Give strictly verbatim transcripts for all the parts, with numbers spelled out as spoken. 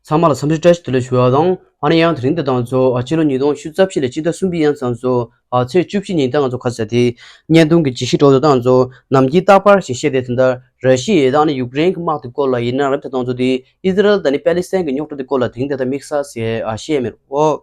ཚང་མ་ལ་འཚམས་འདྲི་བཀྲ་ཤིས་བདེ་ལེགས་ཞུ་བ་དང་། ཨ་ནི་ཡང་དེ་རིང་འདི་དང་ཚོ་ཨ་ཕྱི་ལོ་ཉིས་སྟོང་ཉི་ཤུ་རྩ་བཞི་ལོའི་སྤྱི་ཟླ་གསུམ་པའི་ཡང་ཚང་ཚོ་ཨ་ཚེས་བཅུ་བཞི་ཉིན་ད་ང་ཚོ་ཁ་ས་དེ་བརྙན་ཐུང་གི་ཇི་ཞིག་འགྲོ་དང་ཚོ་ནམ་རྒྱུན་རྟག་པར་ཞིག་བཤད་དེ་དེ་འདྲ་ར་ཤི་ཡ་དང་ཨ་ནི་ཡུཀ་རེན་གྱི་དམག་དེ་སྐོར་ལ་ཡིན་ན་རབ་ད་དང་ཚོ་དེ་ཨི་ཟི་རལ་དང་ནི་པེ་ལི་སི་ཐན་གྱི་རྙོག་དྲ་དེ་སྐོར་ལ་དེ་རིང་འདི་ལྟར་དམིགས་བསལ་ཟེར་ཨ་བཤད་མེད་འོ།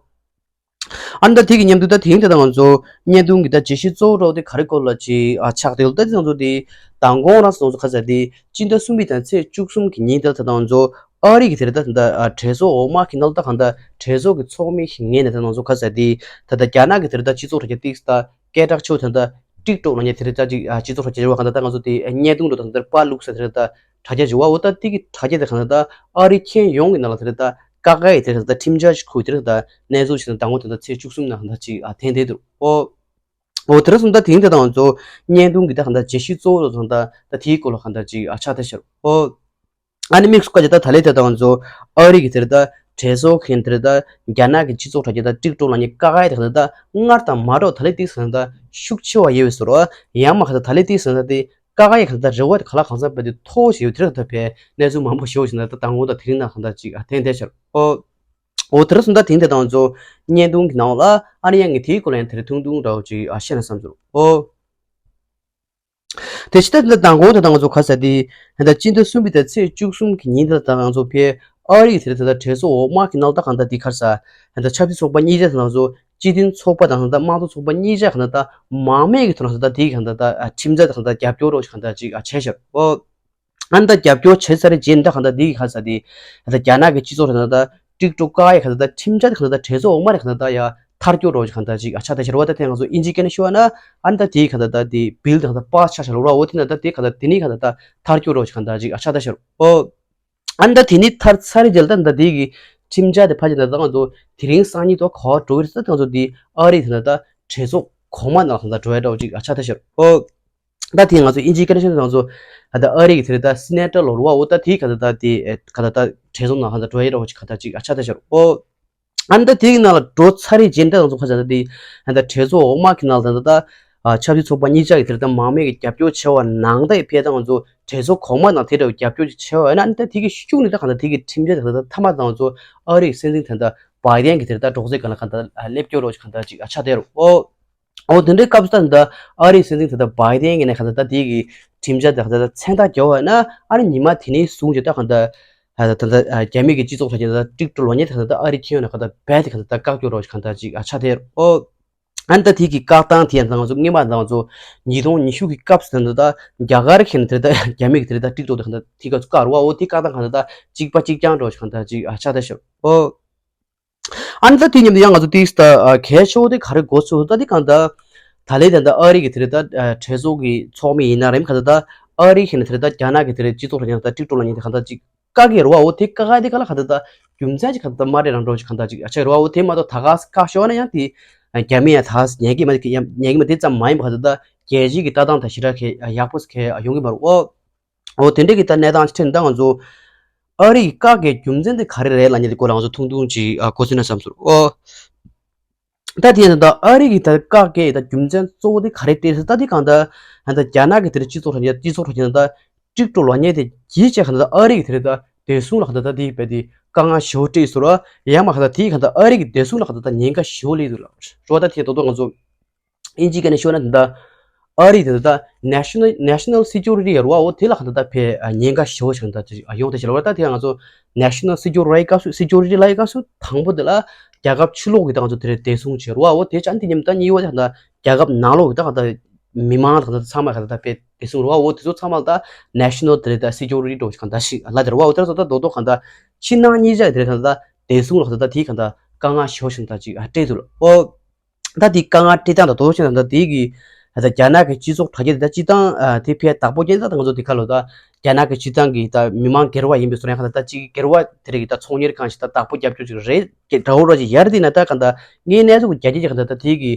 ཨ་ནི་ད་དེ་གི་མཉམ་དུ་ད་དེང་དེ་དང་ང་ཚོ་བརྙན་ཐུང་གི་ད་ཇི་ཞིག་གཙོ་བོ་འགྲོ་དེ་ག་རེ་སྐོར་ལ་ཅིག་ཨ་ཆགས་དེ་ལ་ད་དེ་དང་ང་ཚོ་དེ་མདང་དགོང་རང་སོང་ཚོ་ཁ་ས་དེ་སྤྱི་ཟླ་གསུམ་པའི་དང་ཚེས་བཅུ་གསུམ་གྱི་ཉིན་དེ་ལ་ད་དང་ང་ཚོ་ཨ་རི་གི་དེ་རེད་ད་ད་ད་གྲོས་ཚོགས་འོག་མ་གི་ནང་ལ་ད་གང་ད་གྲོས་ཚོགས་ཀྱི་ཚོགས་མི་ཞིག་ངེས་ནས་ད་ང་ཚོ་ཁ་ས་དེ་ད་ད་རྒྱ་ནག་གི་དེ་རེད་ད་སྤྱི་ཚོགས་དྲ་རྒྱ་ཏིག་ད་སྐད་གྲགས་ཆེ་བོ་དེ་ད་ཊིག་ཊོག་ལ་ཉེ་དེ་རེད་ད་ཅིག་ཨ་སྤྱི་ཚོགས་དྲ་རྒྱ་རེད་བ་གང་ད་ད་ང་ཚོ་དེ་བརྙན་ཐུང་འགྲོ་ད་གང་ད་པར་བླུགས་ས་དེ་རེད་ད་དྲ་རྒྱ་རེད་བ་འོ་ད་དེ་གི་དྲ་རྒྱ་དེ་གང་ད་ད་ཨ་རི་ཁྱོན་ཡོངས་ཀྱི་ནང་ལ་དེ་རེད་ད་ཀ་ཁ་ཡི་དེ་རེད་ད་ཁྲིམས་འཆར་ཞིག་ཁུར་དེ་རེད་ད་གནས་ཚུལ་ཞིག་ད་ད་ང་ཚོ་དེ་ད་ཚེས་བཅུ་གསུམ་ན་གང་ད་ཅིག་ཨ་ཐེན་དེ་འདུག་ཨོ། འོ་དེ་ར་སོང་ད་དེང་དེ་དང་ང་ཚོ་བརྙན་ཐུང་གི་ད་གང་ད་ཇི་ཞིག་གཙོ་བོ་དང་ད་ད་དེའི་སྐོར་ལ་གང་ད་ཅིག་ཨ་ཆགས་ད་ཤར་ཨོ། ཨ་ནི་དམིགས་སུ་བཀར་གྱི་ད་ད་ལེ་དེ་དང་ང་ཚོ་ཨ་རི་གི་དེ་རེད་ད་གྲོས་ཚོགས་ཁེན་དེ་རེད་ད་རྒྱ་ནག་གི་སྤྱི་ཚོགས་དྲ་རྒྱ་ད་ཊིག་ཊོག་ལ་ཉེ་ཀ་ཁ་ཡི་དེ་གང་ད་ད་སྔར་དང་མ་འགྲོ་ད་ལེ་ཏིག་སང་ད་ཤུགས་ཆེ་བ་ཡོད་པའི་བཟོ་རོ་ཡང་མ་ག་ད་ད་ལེ་ཏིག་སང་ད་དེ་ཀ་ཁ་ཡི་ག་ད་ད་རེ་བ་དེ་ག་ལ་གང་ས་པ་དེ་མཐོ་ཞེས་དེ་རེད་ད་ད་ཕེ་གནས་ཚུལ་མང་པོ་ཞེས་ཞིག་ད་ད་དང་པོ་ད་དེ་རིང་ན་གང་ད་ཅིག་ཨ་ཐེན་དེ་ཤར་ཨོ། འོ་དེ་ར་སོང་ད་དེང་དེ་དང་ང་ཚོ་བརྙན་ཐུང་གི་ནང་ལ་ཨ་ནི་ཡང་ངས་དེའི་སྐོར་ལ་ཡང་དེ་རིང་ཐུང་ཐུང་འདྲ་བོ་ཅིག་ཨ་བཤད་ན་བསམ་ཚུལ་ཨོ། དེ་ཕྱི་ད་དེ་ད་མདང་དགོང་དེ་ད་ང་ཚོ་ག་ས་དེ་ད་སྤྱི་ཟླ་གསུམ་པའི་ད་ཚེས་བཅུ་གསུམ་གི་ཉིན་དེ་ད་ང་ཚོ་ཕེ་ཨ་རི་གི་དེ་ད་ད་གྲོས་ཚོགས་འོག་མ་གི་ནང་ད་གང་ད་དེ་ག་ས་ད་ཆབ་སྲིད་ཚོགས་པ་གཉིས་ཆ་ད་ང་ཚོ་སྤྱི་མཐུན་ཚོགས་པ་དང་ད་དམངས་གཙོ་ཚོགས་པ་གཉིས་ཆ་གང་ད་ད་མང་མོས་ཀྱི་ཐོག་ནས་ད་དེ་གང་ད་ད་ཁྲིམས་རྩ་ད་གང་ད་རྒྱབ་སྐྱོར་རོགས་གང་ད་ཅིག་ཨ་བྱས་ཤག་ཨོ། ཨ་ནི་ད་རྒྱབ་སྐྱོར་བྱེད་ས་རེ་རྗེས་ད་གང་ད་འདི་གི་ག་ས་དེ་ད་རྒྱ་ནག་གི་སྤྱི་ཚོགས་རེ་ད་ད་ཀྲིག་ཀྲུག་ཀ་ཡ་ག་ད་ད་ཁྲིམས་འཆར་ག་ད་ད་གྲོས་ཚོགས་འོག་མ་རེ་ག་ད་ད་ཡ་ཐར་སྐྱོར་རོགས་ག་ད་ཅིག་ཨ་ཆ་ད་ཤར་བ་ད་དེ་ང་ཚོ་ཨིན་ཇི་སྐད་ནས་ཤོད་ན་ཨ་ནི་ད་དེ་ག་ད་ད་དེ་བིལ་ད་ག་ད་པ་ཆ་ཤར་རོ་ར་འོ་དེ་ན་ད་དེ་ག་ད་དེ་ནི་ག་ད་ད་ཐར་སྐྱོར་རོགས་ག་ད་ཅིག་ཨ་ཆ་ད་ཤར་ཨོ། ཨ་ནི་ད་དེ་ནི་ཐར་ཚར་རེ་རྗེས་ད་ད་དེ་གི་ཁྲིམས་འཆར་དེ་ཕ་ཅིག་ད་ད་ང་ཚོ་དེ་རིང་སང་ཉིན་ཐོག་ག་བ་འགྲོ་གི་རེད་ད་ད་ང་ཚོ་དེ་ཨ་རི་ད་ད་ད་གྲོས་ཚོགས་གོང་མ་ནང་ད་ད་འགྲོ་ཡ་འདྲ་བོ་ཅིག་ཨ་ཆ་ད་ཤར་ཨོ། ད་དེ་ང་ཚོ་ཨིན་ཇིའི་སྐད་ནས་བཤད་ན་ང་ཚོ་ད་ལྟ་ཨ་རི་གི་དེ་རེད་ད་སི་ནེ་ཊར་ལོ་རུ་བ་འོ་ད་དེའི་ག་ད་ད་དེ་ག་ད་ད་གྲོས་ཚོགས་ནང་ག་ད་འགྲོ་ཡ་རོགས་ཅིག་ག་ད་ཅིག་ཨ་ཆ་ད་ཤར་ཨོ། ཨ་ནི་ད་དེའི་ནང་ལ་འགྲོ་ཚར་རེ་རྗེས་ད་ང་ཚོ་ཁ་ཆ་ད་དེ་ད་ལྟ་གྲོས་ཚོགས་འོག་མ་གི་ནང་ལ་ད་ད་ད་ཆབ་སྲིད་ཚོགས་པ་གཉིས་ཆ་གི་དེ་རེད་ད་མང་མོས་ཀྱི་རྒྱབ་སྐྱོར་བྱས་པ་ནང་ད་ཡི་ཕེ་ད་ང་ཚོ་གྲོས་ཚོགས་གོང་མ་ནང་དེ་འདྲ་བའི་རྒྱབ་སྐྱོར་ཅིག་བྱས་པ་ཡིན་ན་ཨ་ནི་ད་དེ་གི་ཤུགས་ནི་ད་ག་ད་དེ་གི་ཁྲིམས་འཆར་དེ་ག་ད་ད་མཐའ་མ་ད་ང་ཚོ་ཨ་རི་གི་སྲིད་འཛིན་དེ་ད་བྷའི་ཌེན་གི་དེ་རེད་ད་འགྲོ་སའི་སྒང་ལ་ག་ད་སླེབས་སྐྱོར་རོགས་ཅིག་ག་ད་ཅིག་ཨ་ཆ་དེ་རོ་ཨོ། འོ་དེ་འདྲའི་སྐབས་སུ་ད་ད་ཨ་རིའི་སྲིད་འཛིན་དེ་ད་བྷའི་ཌེན་ཡིན་ནའི་གང་ལྟར་ད་དེ་གི་ཁྲིམས་འཆར་དེ་གང་ལྟར་མཚན་རྟགས་རྒྱག་པ་ཡིན་ན་ཨ་ནི་ཉི་མ་དེ་ནས་བཟུང་བྱས་ད་གང་ལྟར་ད་ད་ད་རྒྱ་མི་གི་སྤྱི་ཚོགས་ཁྲོད་ཀྱི་ད་ཀྲིག་ཀྲུག་ལོ་ཉེས་དེ་གང་ལྟར་ད་ཨ་རི་ཁྱོན་ནས་གང་ལྟར་རྦད་དེ་གང་ལྟར་ད་བཀག་སྐྱོར་རོགས་གང་ལྟར་ཅིག་ཨ་ཆགས་ཐལ། ཨོ་ཨ་ནི་ད་དེ་གི་བཀག་སྟངས་དེ་ཡང་ད་ང་ཚོ་སྔོན་མ་ད་ང་ཚོ་ཉིས་སྟོང་ཉི་ཤུ་གི་སྐབས་སུ་ད་ད་རྒྱ་གར་ཁྱོན་ནས་དེ་ད་རྒྱ་མི་གི་དེ་ད་ཀྲིག་ཀྲུག་དེ་གང་ལྟར་དེ་ག་ཚོད་བཀག་རུ་བ། འོ་དེ་བཀག་སྟངས་གང་ལྟར་ད་གཅིག་པ་གཅིག་རྐྱང་རོགས་གང་ལྟར་ཅིག་ཨ་ཆགས་ཐལ་ཤག། ཨོ། ཨ་ནི་ད་དེ་མཉམ་དུ་ཡང་ང་ཚོ་ཏིས་ད་གལ་ཆེ་བོ་དེ་ག་རེ་གོ་ཚུལ་ད་དེ་གང་ད་ད་ལེ་ད་ད་ཨ་རི་གི་དེ་རེད་ད་གྲོས་ཚོགས་ཀྱི་ཚོགས་མི་ཡིན་ན་རེམ་ག་ད་ད་ཨ་རི་གི་ནི་དེ་རེད་ད་རྒྱ་ནག་གི་དེ་རེད་སྤྱི་ཚོགས་རེད་ད་ཀྲིག་ཀྲུག་ལ་ཉིན་དེ་གང་ད་ཅིག་བཀག་གི་རེད་བ། འོ་དེ་བཀག་ག་དེ་ག་ལ་ག་ད་ད་རྒྱུ་མཚན་ཅིག་ག་ད་ད་མ་རེད་རང་འགྲོ་ཅིག་གང་ད་ཅིག་ཨ་ཆགས་རེད་བ། འོ་དེ་མ་གཏོགས་ད་ག་བཀག་ཤོག་ན་ཡང་དེ་རྒྱ་མི་ཡང་ད་ཉན་གི་མ་ཉན་གི་མ་དེ་ཙམ་མ་ཡིན་པ་ག་ད་ད་རྒྱལ་སྤྱིའི་གི་ལྟ་སྟངས་ད་ཞེ་དྲག་གི་ཡག་པོ་གི་ཡོང་གི་མ་རེད་འོ། འོ་དེ་འདྲ་གི་ད་གནས་སྟངས་ཅིག་ད་ང་ཚོ་ཨ་རི་གི་བཀག་གི་རྒྱུ་མཚན་དེ་ག་རེ་རེད་ལབ་མཁན་དེ་སྐོར་ལ་ང་ཚོ་ཐུང་ཐུང་ཅིག་ཨ་གོ་ཚུལ་ན་བསམ་ཚུལ་ཨོ། ད་དེ་ཡིན་ད་ཨ་རི་གི་ད་བཀག་གི་ད་རྒྱུ་མཚན་གཙོ་བོ་དེ་ག་རེ་སྤྲད་ཟེར་ད་དེ་གང་ད་ད་རྒྱ་ནག་གི་དེ་རེད་སྤྱི་ཚོགས་ཁྲོད་སྤྱི་ཚོགས་ཁྲོད་ད་ཀྲིག་ཀྲུག་ལོ་ཉེས་དེ་གྱིས་བྱས་གང་ད་ཨ་རི་གི་དེ་རེད་ད་བདེ་སྲུང་ལ་གང་ད་ད་དེ་བས་དེ་དཀའ་ངལ་ཞེ་པོ་སྤྲད་ཟེར་བ། ཡང་མ་གང་ད་དེ་གང་ད་ཨ་རི་གི་བདེ་སྲུང་ལ་གང་ད་ད་ཉེན་ཁ་ཞེ་པོ་སླེབས་འདུག་ལ་རོ། ད་དེ་ད་དུང་ང་ཚོ་ཨིན་ཇི་སྐད་ནས་ཤོད་ན་ད་ལྟ་ཨ་རི་དེ་ད་ལྟ་National National Security ཡ་རུ་བ་འོ་དེ་ལ་གང་ད་ལྟ་ཕེ་ཉེན་ཁ་ཞེ་པོ་ཞིག་ད་ཡོང་དེ་ཞིག་ལ་བ། ད་དེ་ང་ཚོ་National Security ལ་སྐབས་སུ་Security ལ་སྐབས་སུ་དང་པོ་དེ་ལ་རྒྱལ་ཁབ་ཕྱི་ལོགས་ཀྱི་ད་ང་ཚོ་དེ་རེད་བདེ་སྲུང་བྱེད་རུ་བ། འོ་དེ་ཅང་དེ་ཉིན་ད་གཉིས་པ་དེ་གང་ད་རྒྱལ་ཁབ་ནང་ལོགས་ཀྱི་ད་གང་ད་མི་མང་ད་གང་ད་ཚང་མ་གང་ད་ཕེ་བདེ་སྲུང་རུ་བ། འོ་དེ་ཚོ་ཚང་མ་ལ་ད་National དེ་རེད་ད་Security འགྲོ་ཞིག་གང་ད་ཞིག་ལ་དེ་རུ་བ། འོ་དེ་ཚོ་ད་དོ་དོ་གང་ད་ཕྱི་ནང་གཉིས་ཆ་དེ་རེད་གང་ད་བདེ་སྲུང་ལ་གང་ད་དེ་གང་ད་དཀའ་ངལ་ཞེ་པོ་ཞིག་ད་ཅིག་སྤྲད་འདུག་ལ་འོ། ད་དེ་དཀའ་ངལ་སྤྲད་སྟངས་དང་དོ་ཆེན་དང་ད་དེ་གི་ད་རྒྱ་ནག་གི་སྤྱི་ཚོགས་དྲ་རྒྱ་དེ་ད་སྤྱི་བཏང་དེ་ཕལ་དྭགས་པོ་ཅན་ད་ང་ཚོ་དེ་ཁ་ལོ་ད་རྒྱ་ནག་གི་སྤྱི་བཏང་གི་ད་མི་མང་སྒེར་བ་ཡིན་པའི་བཟོ་ཡང་ཁ་ད་ད་ཅིག་སྒེར་བ་དེ་རིགས་ཀྱི་ད་ཚོང་གཉེར་ཁང་ཞིག་ད་བདག་པོ་རྒྱབ་སྐྱོར་ཅིག་རེད་ཀྱི་འདྲ་བོ་ར་ཅིག་ཡར་དེ་ན་ད་ག་ད་ངའི་གནས་ཚུལ་གྱི་རྒྱ་སྐྱེད་ཀྱི་ག་ད་ད་དེ་གི་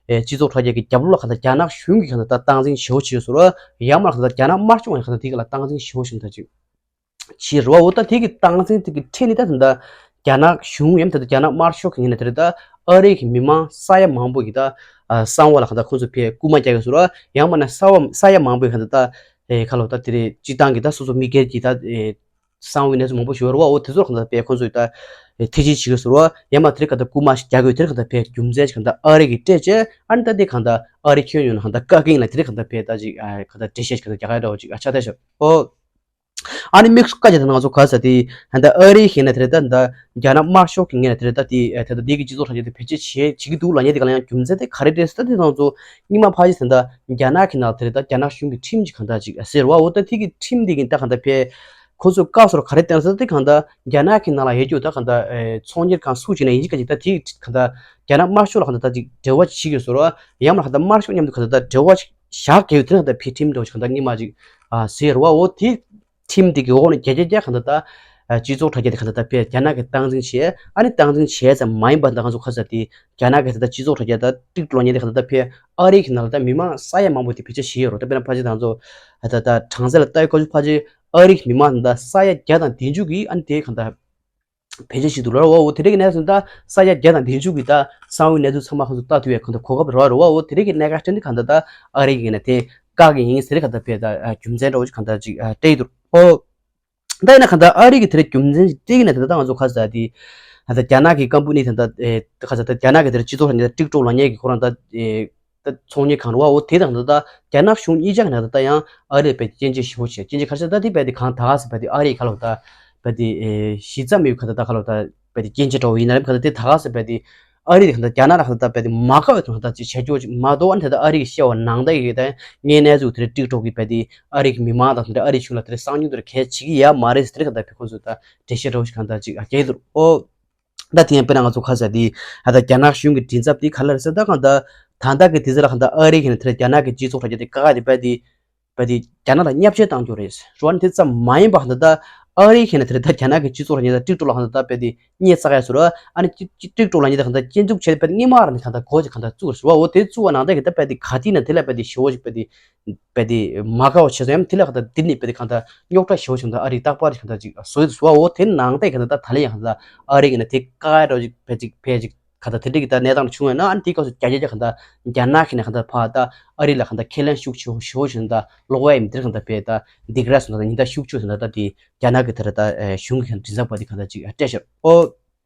སྤྱི་ཚོགས་དྲ་རྒྱ་གི་རྒྱབ་ལོགས་ལ་ག་ད་རྒྱ་ནག་གཞུང་གི་ག་ད་ད་སྟངས་འཛིན་ཞེ་པོ་བྱེད་བཟོ་ར། ཡང་མ་ག་ད་རྒྱ་ནག་དམར་ཤོག་ཡང་ག་ད་དེ་ག་ལ་སྟངས་འཛིན་ཞེ་པོ་བྱེད་ད་ཅིག་ཕྱིར་རོ། འོ་ད་དེ་གི་སྟངས་འཛིན་དེ་གི་ཁྲིད་ནི་ད་ད་རྒྱ་ནག་གཞུང་ཡང་ད་རྒྱ་ནག་དམར་ཤོག་གི་ངོས་ནས་དེ་རེད་ད་ཨ་རི་གི་མི་མང་ས་ཡ་མང་པོ་གི་ད་གསང་བ་ལ་ག་ད་ཁོང་ཚོ་ཕེ་རྐུ་མ་རྒྱག་གི་སུ་ར། ཡང་མ་ན་ས་བ་ས་ཡ་མང་པོ་གི་ག་ད་ད་ཁ་ལོ་ད་དེ་རེད་སྤྱི་བཏང་གི་ད་སོ་སོ་མི་སྒེར་གྱི་ད་ གསང་བའི་གནས་ཚུལ་མང་པོ་ཞིག་ཡོད་རེད་བ། འོ་དེ་ཚོར་གང་ལྟར་དཔེ་ཁོང་ཚོས་ད་ཐེ་ཇུས་བྱེད་ཀྱི་ཟེར་བ། ཡང་མ་དེ་རིང་གང་ལྟར་སྐུལ་མ་ཞིག་རྒྱག་དགོས། དེ་རིང་གང་ལྟར་དཔེ་རྒྱུ་མཚན་ཞིག་གང་ལྟར་ཨ་རི་གིས་སྤྲད་བྱས། ཨ་ནི་ད་དེ་གང་ལྟར་ཨ་རི་ཁྱོན་ཡོངས་ནས་གང་ལྟར་བཀག་གི་ཡིན་ལ། དེ་རིང་གང་ལྟར་དཔེ་ད་ཅིག་ཨ་གང་ལྟར་འགྲེལ་བཤད་ཞིག་གང་ལྟར་རྒྱག་ཡ་འདྲ་བོ་ཅིག་ཨ་ཆགས་བསྡད་ཤག་འོ། ཨ་ནི་དམིགས་སུ་བཀར་བྱས་ད་ང་ཚོ་ག་ཟེར་དེ་ད་ཨ་རི་ཡིན་ན་དེ་རེད། ད་ད་རྒྱ་ནག་དམར་ཤོག་གི་ངོས་ནས་དེ་རེད། ད་དེ་ད་ད་དེ་གི་སྤྱི་ཚོགས་དྲ་རྒྱ་དེ་བེད་སྤྱོད་བྱེད་བྱེད་ཀྱི་འདུག་ལབ་མཁན་དེ་ག་ལ་ཡང་རྒྱུ་མཚན་དེ་ག་རེ་རེད་ཟེར། ད་དེ་ང་ཚོ་སྔོན་མ་ཕལ་ཆེར་ད་ད་རྒྱ་ནག་གི་ནང་དེ་རེད། ད་རྒྱ་ནག་གཞུང་གི་ཁྲིམས་ཅིག་གང་ལྟར་ཅིག་ཟེར་བ། འོ་ད་དེ་གི་ཁྲིམས་དེ་གི་ད་གང་ལྟར་ཕེ་ཁོ་ཚོས་བཀག་སོར་ག་རེ་བསྟན་ཟེར། ད་དེ་གང་ལྟར་རྒྱ་ནག་གི་ནང་ལ་ཡོད་རྒྱུ་ད་གང་ལྟར་ཨེ་ཚོང་གཉེར་ཁང་སུ་ཅིག་ནས་ཡིན་གཅིག་ག་ཅིག་ད་དེ་གང་ལྟར་རྒྱ་ནག་དམར་ཤོག་ལ་གང་ལྟར་ད་ཅིག་འབྲེལ་བ་བྱེད་ཀྱི་ཡོད་ཟེར་བ། ཡང་མ་གང་ལྟར་དམར་ཤོག་མཉམ་དུ་གང་ལྟར་ད་འབྲེལ་བ་བཞག་གི་ཡོད། དེ་གང་ལྟར་ཕེ་ཁྲིམས་འདྲ་བོ་ཅིག་གང་ལྟར་སྔོན་མ་ཅིག་ཨ་ཟེར་བ། འོ་དེ་ཁྲིམས་དེ་གི་འོག་ནས་བརྒྱ་ཆ་བརྒྱ་གང་ལྟར་ད་ཨ་སྤྱི་ཚོགས་དྲ་རྒྱ་དེ་གང་ལྟར་ད་ཕེ་རྒྱ་ནག་གིས་སྟངས་འཛིན་བྱས། ཨ་ནི་སྟངས་འཛིན་བྱས་ཙམ་མ་ཡིན་པ་ད་ང་ཚོ་ག་ཟེར་དེ་རྒྱ་ནག་གི་ད་ལྟ་སྤྱི་ཚོགས་དྲ་རྒྱ་ད་ཊིག་ཊོག་ལབ་མཁན་དེ་གང་ལྟར་ད་ཕེ་ཨ་རི་གི་ནང་ལ་ད་མི་མང་ས་ཡ་མང་པོ་དེ་བེད་སྤྱོད་བྱེད་ཡོད་རེད། ད་དཔེར་ན་ཕལ་ཆེར་ད་ང་ཚོ་ད་ད་གྲངས་ཚད་ལ་ལྟ་ཡོད་ཁ་ཕལ་ཆེར་ཨ་རི་གི་མི་མང་ད་ས་ཡ་བརྒྱ་དང་བདུན་ཅུ་གིས་ཨ་ནི་དེ་གང་ལྟར་བེད་སྤྱོད་བྱེད་འདུག་ལ། འོ་དེ་རིགས་ཀྱི་གནས་ཚུལ་ད་ས་ཡ་བརྒྱ་དང་བདུན་ཅུ་གིས་ད་གསང་བའི་གནས་ཚུལ་ཚང་མ་ཁོ་ཚོ་ལྟ་ཐུབ་ཡས་གང་ལྟར་གོ་སྐབས་རག་རེད་བ། འོ་དེ་རིགས་ཀྱི་གནད་འགག་ཕྲན་དེ་གང་ལྟར་ད་ཨ་རི་གི་ནས་དེ་བཀག་གི་ཡིན་ཟེར་གང་ལྟར་ཕེ་ད་རྒྱུ་མཚན་འདྲ་བོ་ཅིག་གང་ལྟར་ཅིག་སྤྲད་ཡི་འདུག་འོ། ད་ཡིན་ན་གང་ལྟར་ཨ་རི་གི་དེ་རིགས་རྒྱུ་མཚན་ཅིག་སྤྲད་ཀྱི་ན་དེ་ལྟར་ད་ང་ཚོ་ག་ཟེར་དེ་ད་ལྟ་རྒྱ་ནག་གི་ཀམ་པ་ནི་དེ་ད་ཨེ་ག་ཟེར་ད་རྒྱ་ནག་གི་དེ་རིགས་སྤྱི་ཚོགས་ནས་ཊིག་ཊོག་ལབ་མཁན་གྱི་ཁོ་རང་ད་ཨེ། ད་ཚོང་གཉེར་ཁང་རེད་བ། འོ་དེ་དང་ད་ལྟ་རྒྱ་ནག་གཞུང་གཉིས་ཆ་གི་ནང་ད་ལྟ་ཡང་ཨ་རིར་བས་ཏེ་སྐྱོན་བརྗོད་ཞེ་པོ་བྱས། སྐྱོན་བརྗོད་ག་རེ་ཟེར་ད་དེ་བས་ཏེ་གང་ད་ག་ཟེར་བས་ཏེ་ཨ་རི་ག་ལ་བ་ད་བས་ཏེ་ཨེ་གཞི་རྩ་མེད་ག་ད་ད་ག་ལ་བ་ད་བས་ཏེ་སྐྱོན་བརྗོད་འདྲ་བོ་ཡིན་ན་རེད། ག་ད་དེ་ད་ག་ཟེར་བས་ཏེ་ཨ་རི་དེ་ག་ད་རྒྱ་ནག་ལ་ག་ད་ད་བས་ཏེ་མ་དགའ་བའི་དོན་ད་ཅིག་བྱ་རྒྱུ་ཅིག་མ་གཏོགས། ཨ་ནི་ད་ད་ཨ་རི་གི་བཤད་པ་ནང་ད་ཡི་ད་ངའི་གནས་ཚུལ་དེ་རེད། ཊིག་ཊོག་གི་བས་ཏེ་ཨ་རི་གི་མི་མང་དང་དེ་འདྲ་ཨ་རི་གཞུང་ལ་དེ་རེད་གསང་ཉུལ་དེ་རེད་གལ་བྱེད་ཀྱི་ཡ་མ་རེད་ཟེར་དེ་རེད། ག་ད་བས་ཁོང་ཚོས་ད་འགྲེལ་བཤད་འདྲ་བོ་ཞིག་ག་ད་ཅིག་ཨ་སྐྱེལ་འདུག་འོ། ད་དེ་ཡང་དཔེར་ན་ང་ཚོ་ཁ་ཟེར་དེ་ཨ་ད་རྒྱ་ནག་གཞུང་གི་མགྲིན་ཚབ་དེ་ག་ལ་རེད་ཟེར། ད་གང་ད་ད་ལྟ་གི་དུས་ཚོད་ལ་གང་ད་ཨ་རི་གི་ནས་དེར་རྒྱ་ནག་གི་སྤྱི་ཚོགས་དྲ་རྒྱ་དེ་ཀ་ཁ་དེ་བས་དེ་བས་དེ་རྒྱ་ནག་ལ་བརྙས་བཅོས་བཏང་རྒྱུ་རེད། རོ་ཨ་ནི་དེ་ཙམ་མ་ཡིན་པ་གང་ད་ད་ཨ་རི་གི་ནས་དེར་ད་རྒྱ་ནག་གི་སྤྱི་ཚོགས་དྲ་རྒྱ་དང་ཊིག་ཊོག་ལ་གང་ད་ད་བས་དེ་བརྙས་བཅོས་ཡ་ཟེར་རོ། ཨ་ནི་ཊིག་ཊོག་ལ་ཉེ་དེ་གང་ད་སྐྱོན་འཛུགས་བྱས་བས་དེ་སྔོན་མ་རང་ནས་གང་ད་གོ་ཅིག་གང་ད་བཙུགས་རེད་བ། འོ་དེ་བཙུགས་པ་ནང་ད་གི་ད་བས་དེ་ག་དུས་ན་དེ་ལ་བས་དེ་ཞེ་པོ་ཅིག་བས་དེ་བས་དེ་མ་དགའ་བ་བྱས་སོང་། ཡང་དེ་ལ་གང་ད་དེ་ནས་བས་དེ་གང་ད་རྙོག་དྲ་ཞེ་པོ་ཞིག་ད་ཨ་རིའི་རྟག་པར་གང་ད་ཅིག་བཟོས་འདུག་བ། འོ་དེ་ནང་ད་གང་ད་ད་ད་ལན་ཡང་གང་ད་ཨ་རི་གི་ནས་དེ་བཀག་ཡ་འདྲ་ཅིག་བས་ཅིག་བས་ཅིག་གང་ད་དེ་འདྲ་གི་ད་གནས་སྟངས་བྱུང་ཡོད་ན། ཨ་ནི་དེ་སྐབས་སུ་རྒྱ་རྒྱ་རྒྱ་གང་ད་རྒྱ་ནག་གི་ནས་གང་ད་ཕ་ད་ཨ་རི་ལ་གང་ད་ཁས་ལེན་ཤུགས་ཆེ་ཞེ་པོ་ཞིག་ད་ལོག་ཡ་ཡིན། དེར་གང་ད་བས་ད་འདི་ག་ར་སོང་ད་ཉིན་ད་ཤུགས་ཆེ་སོང་ད། ད་དེ་རྒྱ་ནག་གི་དེར་ད་གཞུང་གི་མགྲིན་ཚབ་པ་དེ་གང་ད་ཅིག་སྤྲད་ཤག་འོ།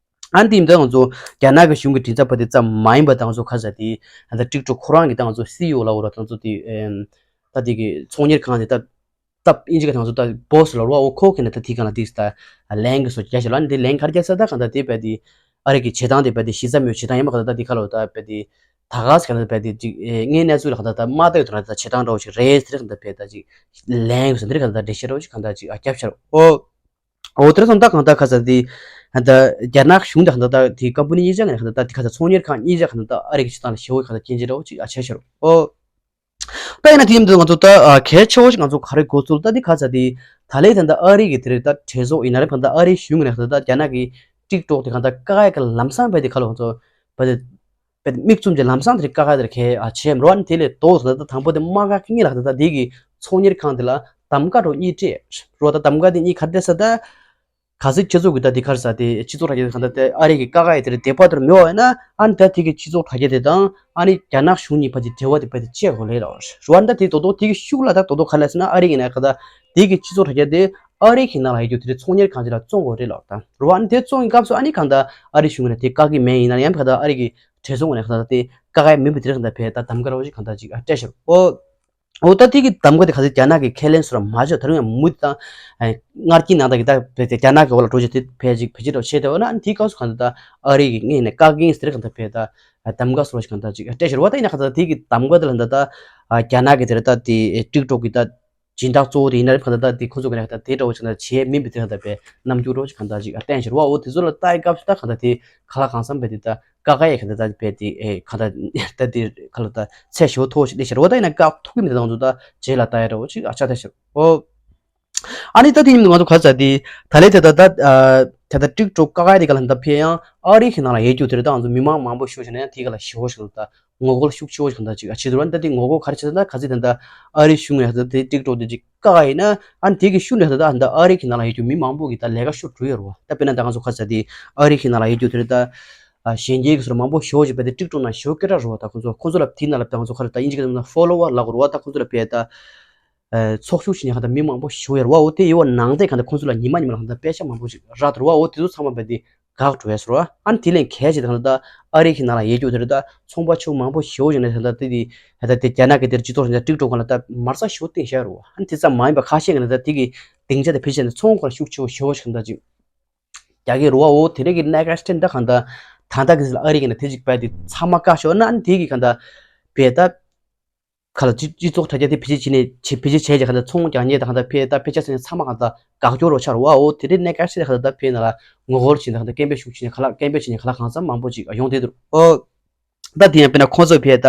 ཨ་ནི་དེ་ཡིན་ད་ང་ཚོ་རྒྱ་ནག་གི་གཞུང་གི་མགྲིན་ཚབ་པ་དེ་ཙམ་མ་ཡིན་པ་ད་ང་ཚོ་ཁ་ཟེར་དེ་ད་ཊིག་ཊོག་ཁོ་རང་གི་ད་ང་ཚོ་སི་ཨི་ཨོ་ལ་འོ་ར་ད་ང་ཚོ་དེ་ཨེམ་ད་དེ་གི་ཚོང་གཉེར་ཁང་དེ་ད་ད་ཨིན་ཇི་གི་ད་ང་ཚོ་ད་བོ་སི་ལ་འོ་ཁོ་གི་ནས་ད་དེ་གང་ལ་དེ་ད་ལན་གི་སོ་རྒྱ་ཞིག་ལ་ནི་དེ་ལན་ག་རེ་རྒྱག་ས་ད་གང་ད་དེ་བས་དེ་ཨ་རི་གི་བྱེད་སྟངས་དེ་བས་དེ་གཞི་རྩ་མེད་བྱེད་སྟངས་ཡིན་པ་གང་ད་ད་དེ་ཁ་ལོ་ད་བས་དེ་ད་ག་ཟེར་གང་ད་བས་དེ་ཅིག་ངའི་གནས་ཚུལ་ལ་གང་ད་ད་མ་ལྟ་ཡོད་དུ་ན་ད་བྱེད་སྟངས་འདྲ་བོ་ཞིག་རེད་ཟེར་གང་ད་བས་ད་ཅིག་ལན་གི་སོ་འདི་རེད། གང་ད་འགྲེལ་བཤད་འདྲ་བོ་ཞིག་གང་ད་ཅིག་ཨ་རྒྱབ་ཤར་འོ། འོ་དེར་སོང་ད་གང་ལྟར་ཁ་ཚ་དེ་ད་རྒྱ་ནག་གཞུང་དང་གང་ལྟར་དེ་ཀམ་པ་ནི་གཉིས་ཆ་གང་ལྟར་དེ་ཁ་ཚ་ཚོང་གཉེར་ཁང་གཉིས་ཆ་གང་ལྟར་ཨ་རི་གི་སྤྱི་བཏང་ལ་ཞེ་བོ་གང་ལྟར་སྐྱོན་ཅན་འདྲ་བོ་ཅིག་ཨ་ཆེ་ཤོར་འོ། ད་ཡིན་ན་དེ་ཡིན་དུས་ང་ཚོ་ད་གལ་ཆེ་བོ་ཞིག་ང་ཚོ་ག་རེ་གོ་ཚུལ་ད་དེ་ཁ་ཚ་དེ་ད་ལས་ད་ལྟ་ཨ་རི་གི་དེ་རིགས་ད་གྲོས་ཚོགས་ཡིན་ན་རེད། གང་ལྟར་ཨ་རིའི་གཞུང་གི་ནས་གང་ལྟར་རྒྱ་ནག་གི་ཊིག་ཊོག་དེ་གང་ལྟར་བཀག་ཡ་གི་ལམ་སང་བས་དེ་ཁ་ལོ་ང་ཚོ་བས་དེ་པའི་དམིགས་བཙུམ་གྱི་ལམ་སང་དེ་རིགས་བཀག་ཡ་དེ་རིགས་གལ་ཨ་ཆེ་མི་རོ། ཨ་ནི་དེ་ལས་དོགས་ཟེར་ན་ད་དང་པོ་དེ་དམག་འཁྲུག་གཉིས་ལ་ད་ད་དེ་གི་ཚོང་གཉེར་ཁང་དེ་ལ་གདམ་ག་འདྲ་བོ་གཉིས་སྤྲད་རོ། ད་གདམ་ག་དེ་གཉིས་ག་རེ་ཟེར་ད། གལ་སྲིད་ཁྱེད་ཚོ་གི་ད་དེ་ག་རེ་ཟེར་དེ་སྤྱི་ཚོགས་དྲ་རྒྱ་དེ་གང་ལྟར་དེ་ཨ་རི་གི་བཀག་ཡ་དེ་རིགས་དེ་པར་དུ་མི་འོ་ཡ་ན། ཨ་ནི་ད་དེ་གི་སྤྱི་ཚོགས་དྲ་རྒྱ་དེ་དང་ཨ་ནི་རྒྱ་ནག་གཞུང་གཉིས་བར་གྱི་འབྲེལ་བ་དེ་བར་དུ་བཅད་དགོས་ལེ་རོ། རོ་ཨ་ནི་ད་དེ་དོ་དོ་དེ་གི་ཤུགས་ལ་ད་དོ་དོ་ག་ལ་ཟེར་ན་ཨ་རི་གི་ནས་ག་ད་དེ་གི་སྤྱི་ཚོགས་དྲ་རྒྱ་དེ་ཨ་རི་གི་ནང་ལ་ཡོད་རྒྱུ་དེ་རིགས་ཚོང་གཉེར་ཁང་ཅིག་ལ་བཙོང་དགོས་རེད་ལབ་ད་རོ། ཨ་ནི་དེ་བཙོང་གི་སྐབས་སུ་ཨ་ནི་གང་ལྟར་ཨ་རི་གཞུང་ནས་དེ་བཀག་གི་མེད་ཡིན་ན་ཡང་གང་ལྟར་ཨ་རི་གི་གྲོས་ཚོགས་ངོས་ནས་གང་ལྟར་དེ་བཀག་གི་མིན་པའི་དེ་རིགས་གང་ལྟར་བས་ད་གདམ་ག་འདྲ་བོ་ཞིག་གང་ལྟར་ཅིག་ཨ་སྤྲད་ཤག་འོ། འོ་ད་དེ་གི་གདམ་ག་དེ་ག་ཚོད་རྒྱ་ནག་གི་ཁས་ལེན་སུ་ར་མ་བྱོས། ད་རུང་ཡང་མུ་མཐུད་དང་ཨ་སྔར་གྱི་ནང་ལྟར་གྱི་ད་བས་ཏེ་རྒྱ་ནག་གི་འོག་ལ་འགྲོ་རྒྱུ་དེ་བས་ཅིག་བེད་སྤྱོད་འདྲ་བོ་བྱས་ཏེ་འོ་ན་ཨ་ནི་དེའི་སྐབས་སུ་གང་ལྟར་ད་ཨ་རི་གི་ངོས་ནས་བཀག་གིན་ཟེར་གང་ལྟར་བས་ད་གདམ་ག་སོགས་ཤིག་གང་ལྟར་ཅིག་སྤྲད་ཤར་བ། ད་ཡིན་ན་གང་ལྟར་དེ་གི་གདམ་ག་དེ་ལ་ད་ལྟ་རྒྱ་ནག་གི་དེ་ལ་ད་དེ་ཊིག་ཊོག་གི་ད་སྦྱིན་བདག་གཙོ་བོ་དེ་ཡིན་ན་རེད། གང་ལྟར་ད་དེ་ཁོ་ཚོ་གི་ནས་གང་ལྟར་དེ་འདྲ་བོ་ཞིག་གང་ལྟར་བྱས་མིན་པའི་དེ་གང་ལྟར་བས་རྣམ་འགྱུར་འདྲ་བོ་ཞིག་གང་ལྟར་ཅིག་བསྟན་ཤར་བ། འོ་དེ་ཚོ་ལ་ལྟ་ཡི་སྐབས་སུ་ད་གང་ལྟར་དེ་ག་ལ་གང་འཚམ་བས་དེ་ད་བཀག་ཡ་གང་ལྟར་ད་བས་དེ་ཨེ་གང་ལྟར་ད་དེ་ག་ལ་ད་ཚད་ཞེ་པོ་མཐོ་བོ་ཞིག་སླེབས་ཤར་བ། ད་ཡིན་ན་བཀག་ཐུབ་ཀྱི་མི་འདུག་ད་ང་ཚོ་ད་རྗེས་ལ་ལྟ་ཡ་འདྲ་བོ་ཞིག་ཨ་ཆགས་བསྡད་ཤར་འོ། ཨ་ནི་ད་དེ་ཡིན་ང་ཚོ་ག་ཚ་དེ་ད་ལས་དེ་ད་ད་ད་ད་ཊིག་ཊོག་བཀག་ཡ་དེ་ག་ལ་ད་ཕེ་ཡང་ཨ་རི་གི་ནང་ལ་ཡོད་རྒྱུ་དེ་རེད། ད་ང་ཚོ་མི་མང་མང་པོ་ཤོར་ཤར་ན་ཡང་དེ་ག་ལ་ཞེ་པོ་ཞིག་ད་ངོ་རྒོལ་ཤུགས་ཆེ་བོ་ཞིག་གང་ལྟར་ཅིག་ཨ་བྱེད་འདུག་ར། ད་དེ་ངོ་རྒོལ་ག་རེ་བྱེད་ད་ག་ཚོད་ད་ད་ཨ་རི་གཞུང་ནས་ད་དེ་ཊིག་ཊོག་དེ་ཅིག་བཀག་ཡིན་ན། ཨ་ནི་དེ་གི་ཤུགས་ནས་ད་ད་ཨ་རི་གི་ནང་ལ་ཡོད་རྒྱུ་མི་མང་པོ་གི་ད་ལས་ཀ་ཤོར་འགྲོ་ཡོད་རེད་བ། ད་དཔེར་ན་ད་ང་ཚོ་ག་ཚ་དེ་ཨ་རི་གི་ནང་ལ་ཡོད་རྒྱུ་དེ་རེད། ད་གཞན་རྒྱལ་གི་སོ་མང་པོ་ཞེ་པོ་ཅིག་བས་དེ་ཊིག་ཊོག་ནང་ཞེ་པོ་སྐད་གྲགས་རེད་བ། ད་ཁོང་ཚོ་ཁོང་ཚོ་ལ་དེའི་ནང་ལ་ད་ང་ཚོ་ག་རེ་ད་ཨིན་ཇི་གི་ནང་ཕོ་ལོ་ཝར་ལབ་དགོས་རེད་བ། ད་ཁོང་ཚོ་ལ་བས་ད་ ཚོགས་ཞུགས་བྱེད་མཁན་གང་ལྟར་མི་མང་པོ་ཞེ་པོ་ཡོད་རེད་བ། འོ་དེ་ཡོད་པ་ནང་བསྟན་གང་ལྟར་ཁོང་ཚོ་ལ་ཉི་མ་ཉི་མ་ལ་གང་ལྟར་དཔེ་ཆ་མང་པོ་ཞིག་རག་འདུག་རེད་བ། འོ་དེ་ཚོ་ཚང་མ་རྦད་དེ་དགག་འགྲོ་ཡས་རེད་བ། ཨ་ནི་དེ་ལས་གལ་ཆེ་དེ་གང་ལྟར་ཨ་རི་གི་ནང་ལ་ཡོད་རྒྱུ་དེ་རེད། ད་ཚོང་པ་ཆེ་བོ་མང་པོ་ཞེ་པོ་ཞིག་ནས་གང་ལྟར་དེ་དེ་ད་ལྟ་དེ་རྒྱ་ནག་གི་དེར་སྤྱི་ཚོགས་རིང་ལ་དཀྲུག་འགྲོ་གང་ལ་ད་མ་རྩ་ཞེ་པོ་བཏིང་བཞག་རེད་བ། ཨ་ནི་དེ་ཙམ་མ་ཡིན་པ་ཁ་ཤས་གང་ལྟར་ད་དེ་གི་སྡིངས་ཆ་དེ་ཕལ་ཆེར་ནས་ཚོང་ཁང་ལ་ཤུགས་ཆེ་བོ་ཞེ་པོ་ཞིག་གང་ལྟར་ཅིག་རྒྱག་གི་རེད་བ། འོ་དེ་རིགས་ཀྱི་གནད་འགག་ཅིག་དྲན། ད་གང་ལྟར་ད་ལྟ་གི་ཨ་རི་གི་ནས་དེ་ཅིག་རྦད་དེ་ཚང་མ་བཀག་ཤོག་ན། ཨ་ནི་དེ་གི་གང་ལྟར་རྦད་ད་ག་ལ་སྤྱི་སྤྱི་ཚོགས་དྲ་རྒྱ་དེ་བེད་སྤྱོད་བྱས་ནས་བྱེད་བེད་སྤྱོད་བྱས་རྗེས་གང་ལྟར་ཚོང་རྒྱག་མཁན་དང་གང་ལྟར་ཕར་ད་ཕལ་ཆེར་ཚང་མ་གང་ལྟར་དགག་སྐྱོར་རོ་ཆགས་རེད་བ། འོ་དེ་འདྲའི་གནད་འགག་ཆེ་གང་ལྟར་ད་ཕར་ནང་ལ་ངོ་རྒོལ་བྱས་ནས་གང་ལྟར་སྐད་འབོད་ཤུགས་ཆེ་ནས་གང་ལ་སྐད་འབོད་བྱས་ནས་གང་ལ་གང་འཚམ་མང་པོ་ཅིག་ཡོང་བསྡད་འདུག་འོ་ད་དེ་ཡང་དཔེར་ན་ཁོང་ཚོས་ཕར་ད་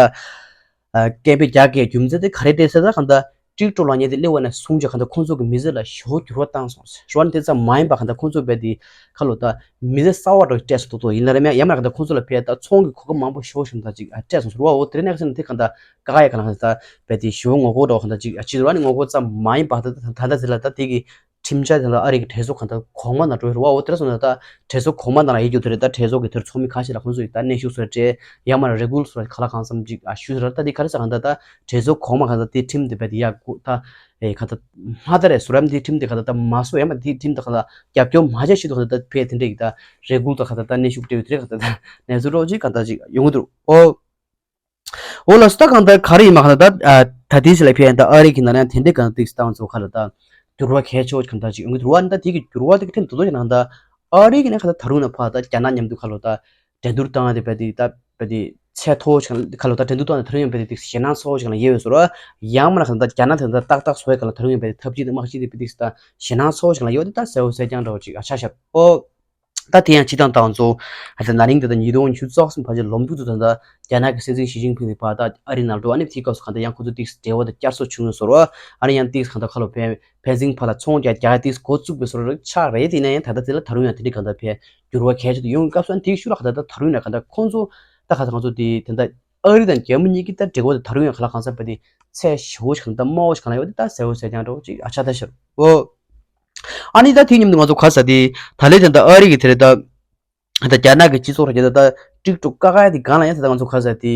སྐད་འབོད་རྒྱག་དགོས་རྒྱུ་མཚན་དེ་ག་རེ་རེད་ཟེར། ད་གང་ལྟར་ཀྲིག་ཀྲོག་ལབ་མཁན་དེ་སླེབས་པ་ནས་བཟུང་བྱས་གང་ལྟར་ཁོང་ཚོ་གི་མི་ཚེ་ལ་ཞེ་པོ་འགྱུར་བ་བཏང་སོང་ཟེར་བ་ནི་དེ་ཙམ་མ་ཡིན་པ་གང་ལྟར་ཁོང་ཚོ་རྦད་དེ་ཁ་ལོ་ད་མི་ཚེ་གསར་པ་འདྲ་སྤྲད་སོང་ཏོག་ཏོག་ཡིན་ན་རེད་མ་ཡང་མ་གང་ལྟར་ཁོང་ཚོ་ལ་ཕར་ད་ཚོང་གི་གོ་སྐབས་མང་པོ་ཞེ་པོ་ཞིག་ད་ཅིག་སྤྲད་སོང་ཟེར་བ། འོ་དེ་རིང་གནས་ཚུལ་དེ་གང་ལྟར་བཀག་ཡ་གང་ལ་གང་ལྟར་རྦད་དེ་ཞེ་པོ་ངོ་རྒོལ་འདྲ་གང་ལྟར་ཅིག་བྱས་ཟེར་བ་ནི་ངོ་རྒོལ་ཙམ་མ་ཡིན་པ་ད་ད་ད་ད་ཟེར་ལ་ད་དེ་གི་ཁྲིམས་འཆར་དེ་ལ་ཨ་རི་གི་གྲོས་ཚོགས་གང་ལྟར་གོང་མ་ནང་འགྲོ་ཡོད་རེད་བ། འོ་དེ་འདྲ་སོང་ན་ད་གྲོས་ཚོགས་གོང་མ་ནང་ལ་ཡོད་རྒྱུ་དེ་རེད། ད་གྲོས་ཚོགས་ཀྱི་དེར་ཚོགས་མི་ཁ་ཤས་ལ་ཁོང་ཚོ་ཡིས་ད་གནོན་ཤུགས་བཟོས་སྤྲད་ཡང་མ་རེད་རེ་སྐུལ་བཟོས་ག་ལ་གང་འཚམ་ཅིག་ཨ་ཞུས་ཟེར། ད་དེ་ག་རེ་ཟེར་གང་ལྟར་ད་གྲོས་ཚོགས་གོང་མ་གང་ལྟར་དེ་ཁྲིམས་དེ་རྦད་དེ་ཡར་སྒུག་ད་ཨེ་གང་ལྟར་མ་ད་རེད་བཟོ་རམ་དེ་ཁྲིམས་དེ་གང་ལྟར་ད་མ་བཟོ་ཡང་མ་དེ་ཁྲིམས་དེ་གང་ལྟར་རྒྱབ་སྐྱོར་མ་བྱས་ཤིག་ད་གང་ལྟར་ད་ཕར་དེ་འདྲ་ཡིས་ད་རེ་སྐུལ་ད་གང་ལྟར་ད་གནོན་ཤུགས་སྤྲད་ཡོད་དེ་རེད། གང་ལྟར་ད་གནས་ཚུལ་འདྲ་ཅིག་གང་ལྟར་ཅིག་ཡོང་གི་འདུག་འོ། འོ་ལགས་སོ། ད་གང་ལྟར་ག་རེ་ཡིན་མ་གང་ལྟར་ད་ད་དེ་ཞིག་ལ་ཕར་ད་ཨ་རི་གི་ནང་ཡང་དེ་འདྲའི་གང་ལྟར་སྟངས་ཚོ་ཁ་ལ་ད་འགྱུར་བ་གལ་ཆེ་བོ་གང་ལྟར་ཅིག་ཡོང་གི་འདུག་བ། ད་དེ་གི་འགྱུར་བ་དེ་གི་ཐེངས་དུ་དོ་ཞིག་ནང་ད་ཨ་རི་གི་ནང་གང་ལྟར་ད་རུང་ན་ཕར་ད་རྒྱ་ནག་མཉམ་དུ་ཁ་ལོ་ད་འགྲན་བསྡུར་བཏང་དེ་རྦད་དེ་ད་རྦད་དེ་ཚད་མཐོ་བོ་ཞིག་ཁ་ལོ་ད་འགྲན་བསྡུར་བཏང་དེ་ད་རུང་ཡང་རྦད་དེ་ཞེད་སྣང་ཚ་བོ་ཞིག་ལ་ཡོད་པའི་བཟོ་འདྲ། ཡང་མིན་ན་གང་ལྟར་རྒྱ་ནག་དེ་ད་ཏག་ཏག་བཟོ་ཡ་གང་ལ་ད་རུང་ཡང་རྦད་དེ་འཐབ་ཇུས་དང་དམག་ཇུས་དེ་རྦད་དེ་ད་ཞེད་སྣང་ཚ་བོ་ཞིག་ལ་ཡོད་དེ་ད་གསལ་བོ་གསལ་རྐྱང་འདྲ་བོ་ཅིག་ཨ་ཆ་བཞག་འོ། ད་དེ་ཡང་སྤྱི་བཏང་དང་ཚོ་ཨ་ད་ན་ནིང་དེ་ད་ཉིས་སྟོང་ཉི་ཤུ་རྩ་གསུམ་ཕལ་ཆེར་ལོ་མཇུག་ཏུ་ད་ད་རྒྱ་ནག་གི་སྲིད་འཛིན་ཞི་ཅིན་ཕིང་དེ་ཕར་ད་ཨ་རི་ནང་འགྲོ། ཨ་ནི་དེའི་སྐབས་སུ་གང་ལྟར་ཡང་ཁོ་ཚོ་ཏིག་འབྲེལ་བ་དང་བསྐྱར་གསོ་བྱུང་ཡོད་བཟོ་འདྲ། ཨ་ནི་ཡང་ཏིག་གང་ལྟར་ཁ་ལོ་ཕན་ཕན་ཚུན་བར་ལ་ཚོང་རྒྱག་རྒྱག་ཏིག་འགོ་བཙུགས་པའི་བཟོ་འདྲ་ཆགས་རེད། དེ་ཡིན་ན་ཡང་ད་ལྟ་དེ་ལ་ད་རུང་ཡང་དེ་འདྲའི་གང་ལྟར་ཕན་འགྱུར་བ་གལ་ཆེ་དུ་ཡོང་གི་སྐབས་སུ། ཨ་ནི་དེའི་ཤུལ་ལ་གང་ལྟར་ད་ད་རུང་ཡང་གང་ལྟར་ཁོང་ཚོ་ད་ག་ད་ང་ཚོ་དེ་ད་ལྟ་ཨ་རི་དང་རྒྱ་མི་གཉིས་ཀྱི་ད་འབྲེལ་བ་དེ་ད་རུང་ཡང་གང་ལ་གང་འཚམ་པ་དེ་ཚད་ཞེ་པོ་ཞིག་གང་ལྟར་དམའ་བོ་ཞིག་གང་ལ་ཡོད་དེ་ད་གསལ་བོ་གསལ་རྐྱང་འདྲ་བོ་ཅིག་ཨ་ཆགས་ད་ཤར་འོ། ཨ་ནི་ད་དེའི་མཉམ་དུ་ང་ཚོ་ག་རེ་ཟེར་དེ་ད་ལས་དེ་ད་ཨ་རི་གི་དེ་རེད་ད། ད་རྒྱ་ནག་གི་སྤྱི་ཚོགས་ར་རྒྱ་ད་ད་ཀྲིག་ཀྲུག་ཀ་ཀ་ཡ་དེ་གང་ལ་ཡང་ད་ད་ང་ཚོ་ག་རེ་ཟེར་དེ།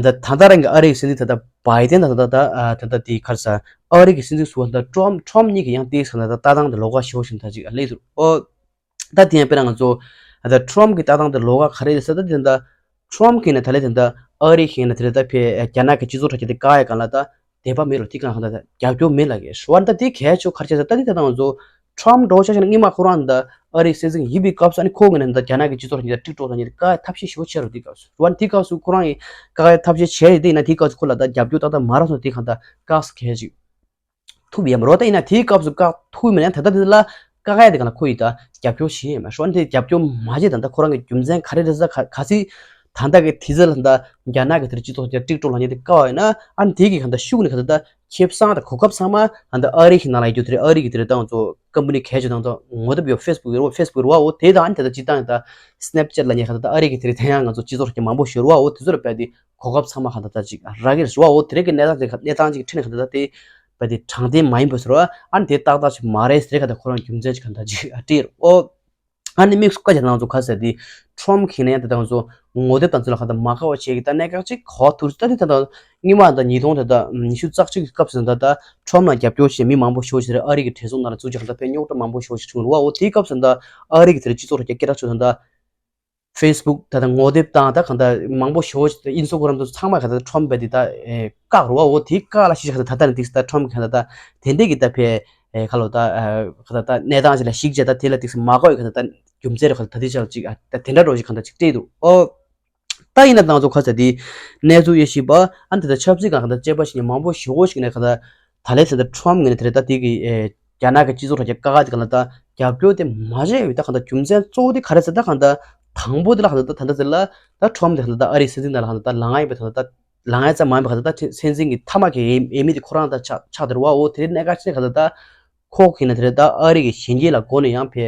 ད་ད་ད་རང་གི་ཨ་རི་གི་སྲིད་འཛིན་ད་ད་བྷའི་ཏན་ད་ད་ད་ད་ད་ད་དེ་ག་རེ་ཟེར་ཨ་རི་གི་སྲིད་འཛིན་ཟུར་པ་ད་ཀྲོམ་ཀྲོམ་གཉིས་ཀྱི་ཡང་དེ་ཟེར་ན་ད་ལྟ་སྟངས་དེ་ལོགས་ཀ་ཞེ་པོ་ཞིག་ད་ཅིག་ཨ་ལས་ཟེར་ཨོ། ད་དེ་ཡང་དཔེར་ན་ང་ཚོ་ད་ཀྲོམ་གི་ལྟ་སྟངས་དེ་ལོགས་ཀ་ག་རེ་རེད་ཟེར་ད་དེ་ད་ཀྲོམ་གི་ནས་ད་ལས་དེ་ད་ཨ་རི་གི་ནས་དེ་ལས་ད་ཕེ་རྒྱ་ནག་གི་སྤྱི་ཚོགས་ཁྲོད་ཀྱི་དེ་བཀག་ཡ་གང་ལ་ད་དད་པ་མེད་ལ་དེ་གང་ལ་ད་རྒྱབ་སྐྱོར་མེད་ལ་གི་ཧྲི་བ་ད་དེ་གལ་ཆེ་ག་རེ་བྱས་ཟེར་ད་དེ་ད་ང་ཚོ་ཀྲོམ་འགྲོ་ཆ་ཆ་ན་སྔོན་མ་ཁོ་རང་ད་ཨ་རི་སྲིད་འཛིན་ཡིན་པའི་སྐབས་སུ་ཨ་ནི་ཁོ་གི་ནས་ད་རྒྱ་ནག་གི་སྤྱི་ཚོགས་ཁྲོད་ཀྱི་ད་ཀྲིག་ཀྲོག་ད་ཉིད་དེ་བཀག་ཡ་ཐབས་ཤེས་ཞེ་པོ་བྱས་རོ་དེ་སྐབས་སུ་ཧྲི་བ་དེ་སྐབས་སུ་ཁོ་རང་གི་བཀག་ཡ་ཐབས་ཤེས་བྱས་རེད་དེ་ཡིན་ན་དེ་སྐབས་སུ་ཁོ་ལ་ད་རྒྱབ་སྐྱོར་ཏག་ཏག་མ་རག་སོང་དེ་གང་ལ་ད་བཀག་ས་གལ་ཆེ། ཐུབ་ཡ་མ་རེད་བ། ད་ཡིན་ན་དེའི་སྐབས་སུ་བཀག་ཐུབ་མིན་ན་ད་ལྟ་དེ་ལ་བཀག་ཡ་དེ་ག་ལ་ཁོ་ཡིས་ད་རྒྱབ་སྐྱོར་བྱེད་ཡ་མ་ཤོར་ན་དེ་རྒྱབ་སྐྱོར་མ་བྱེད་ད་ལྟ་ཁོ་རང་གི་རྒྱུ་མཚན་ག་རེ་རེད་ཟེར་ག་ག་ཚིག་ད་ལྟ་གི་དེ་ཚོ་ལ་ད་རྒྱ་ནག་གི་དེར་སྤྱི་ཚོགས་དེ་ཀྲིག་ཀྲོག་ལ་ཉེ་དེ་བཀག་ཡོད་ན་ཨ་ནི་དེ་གི་ག་ད་ཤུགས་ནས་ག་ད་ད་ཁེ་བཟང་དང་གོ་སྐབས་ཚང་མ་ད་ལྟ་ཨ་རི་གི་ནང་ལ་ཡོད་རྒྱུ་དེ་རེད། ཨ་རི་གི་དེ་རེད་ད་ང་ཚོ་ཀམ་པ་ནི་གལ་ཆེ་དང་ཚོ་ངོ་དེབ་ཡོད་ཧྥེ་སི་བུག་ཡོད་རེད་བ། ཧྥེ་སི་བུག་ཡོད་རེད་བ། འོ་དེ་དང་ཨ་ནི་ད་ལྟ་སྤྱི་བཏང་ད་སི་ནེབ་ཅེ་ཊི་ལ་ཉེ་ག་ད་ད་ཨ་རི་གི་དེ་རེད་ད་ཡང་ང་ཚོ་སྤྱི་ཚོགས་རྒྱ་མང་པོ་ཞིག་ཡོད་རེད་བ། འོ་དེ་ཚོ་ལ་བས་དེ་གོ་སྐབས་ཚང་མ་གང་ལྟར་ད་ཅིག་རག་གི་རེད་བ། འོ་དེ་རིང་གི་གནས་སྟངས་ཅིག་གནས་སྟངས་ཅིག་ཁྲིད་ནས་གང་ལྟར་ད་དེ་བས་དེ་དྲང་བདེན་མ་ཡིན་པ་ཟེར་བ་ཨ་ནི་དེ་ཏག་ཏག་ཅིག་མ་རེད་ཟེར་གང་ལྟར་ཁོ་རང་རྒྱུ་མཚན་ཅིག་གང་ལྟར་ཅིག་ཨ་བྲིས་རེད། འོ་ཨ་ནི་དམིགས་སུ་བཀར་བྱས་ན་ང་ཚོ་ག་ཟེར་དེ་ཁྲོམ་གྱི་ནས་ད་ལྟ་ང་ཚོ་ངོ་དེབ་དང་ཚོ་ལ་གང་ལྟར་མ་དགའ་བ་བྱེད་ཀྱི་ད་གནད་འགག་ཅིག་གོ་ཐུར་ད་དེ་ད་ལྟ་སྔོན་མ་ད་ཉིས་སྟོང་ད་ལྟ་ཉི་ཤུ་རྩ་གཅིག་གི་སྐབས་སུ་ད་ལྟ་ཁྲོམ་ལ་རྒྱབ་སྐྱོར་བྱེད་མི་མང་པོ་ཞེ་པོ་ཞིག་རེད། ཨ་རི་གི་གྲོས་ཚོགས་ནང་ལ་བཙུགས་ཀྱི་གང་ལྟར་དཔེ་རྙོག་དྲ་མང་པོ་ཞེ་པོ་ཞིག་བྱུང་རེད་བ། འོ་དེའི་སྐབས་སུ་ད་ལྟ་ཨ་རི་གི་དེར་སྤྱི་ཚོགས་ར་རྒྱ་སྐད་གྲགས་ཆོད་ད་ལྟ་ཧྥེ་སི་བུག་ད་ལྟ་ངོ་དེབ་དང་ད་གང་ལྟར་མང་པོ་ཞེ་པོ་ཨིན་སི་ཊ་གྷི་རམ་དུ་ཚང་མ་གང་ལྟར་ཁྲོམ་རྦད་དེ་ད་བཀག་རེད་བ། འོ་དེ་བཀག་ལ་ཤི་ཤི་གང་ལྟར་ད་ལྟ་ནི་དེ་ད་ཁྲོམ་གང་ལྟར་ད་དེ་འདྲས་ཀྱི་ད་ཕེ་ཁ་ལོ་ད་གང་ལྟར་ད་གནས་སྟངས་ཅིག་ལ་ཤིག་བྱས་ད་དེ་ལ་དེ་མ་དགའ་བའི་གང་ལྟར་ད་རྒྱུ་མཚན་རེད། གང་ལྟར་ད་དེ་ཅག་ཅིག་ད་དེ་འདྲ་འགྲོ་ཞིག་གང་ལྟར་ཅིག་སྤྲད་འདུག་འོ་ད་ཡིན་ན་ད་ང་ཚོ་ག་ཟེར་དེ་གནས་ཚུལ་ཡེ་ཤེས་པ་ཨ་ནི་དེ་ད་ཆབ་སྲིད་ཀྱི་གང་ལྟར་དཔྱད་པ་ཞིག་ནས་མང་པོ་ཞེ་པོ་ཞིག་ནས་གང་ལྟར་ད་ལན་ཚད་ད་ཁྲོམ་ངོས་ནས་དེ་རེད་ད་དེ་གི་རྒྱ་ནག་གི་སྤྱི་ཚོགས་ཁྲོད་ཀྱི་ཀ་ཁ་དེ་གང་ལ་ད་རྒྱབ་སྐྱོར་དེ་མ་བྱས་ཡོད། ད་གང་ལྟར་རྒྱུ་མཚན་གཙོ་བོ་དེ་ག་རེ་ཟེར་ད་གང་ལྟར་དང་པོ་དེ་ལ་གང་ལྟར་ད་ད་ལྟ་ཟེར་ལ་ད་ཁྲོམ་དེ་གང་ལྟར་ད་ཨ་རིའི་སྲིད་འཛིན་དང་ལ་གང་ལྟར་ད་ལངས་ཡ་ཡིན་པ་ད་ད་ལངས་ཡ་ཙམ་མ་ཡིན་པ་གང་ལྟར་ད་སྲིད་འཛིན་གྱི་མཐའ་མ་གི་ཡས་མི་དེ་ཁོ་རང་ད་ཆགས་ཆགས་དེ་རེད་བ། འོ་དེ་རིང་གནད་འགག་ཆེ་གང་ལྟར་ད་ཁོ་གི་ན་དེ་རེད་ད་ཨ་རི་གི་གཞོན་སྐྱེས་ལ་མགོ་ནས་ཡང་ཕེ་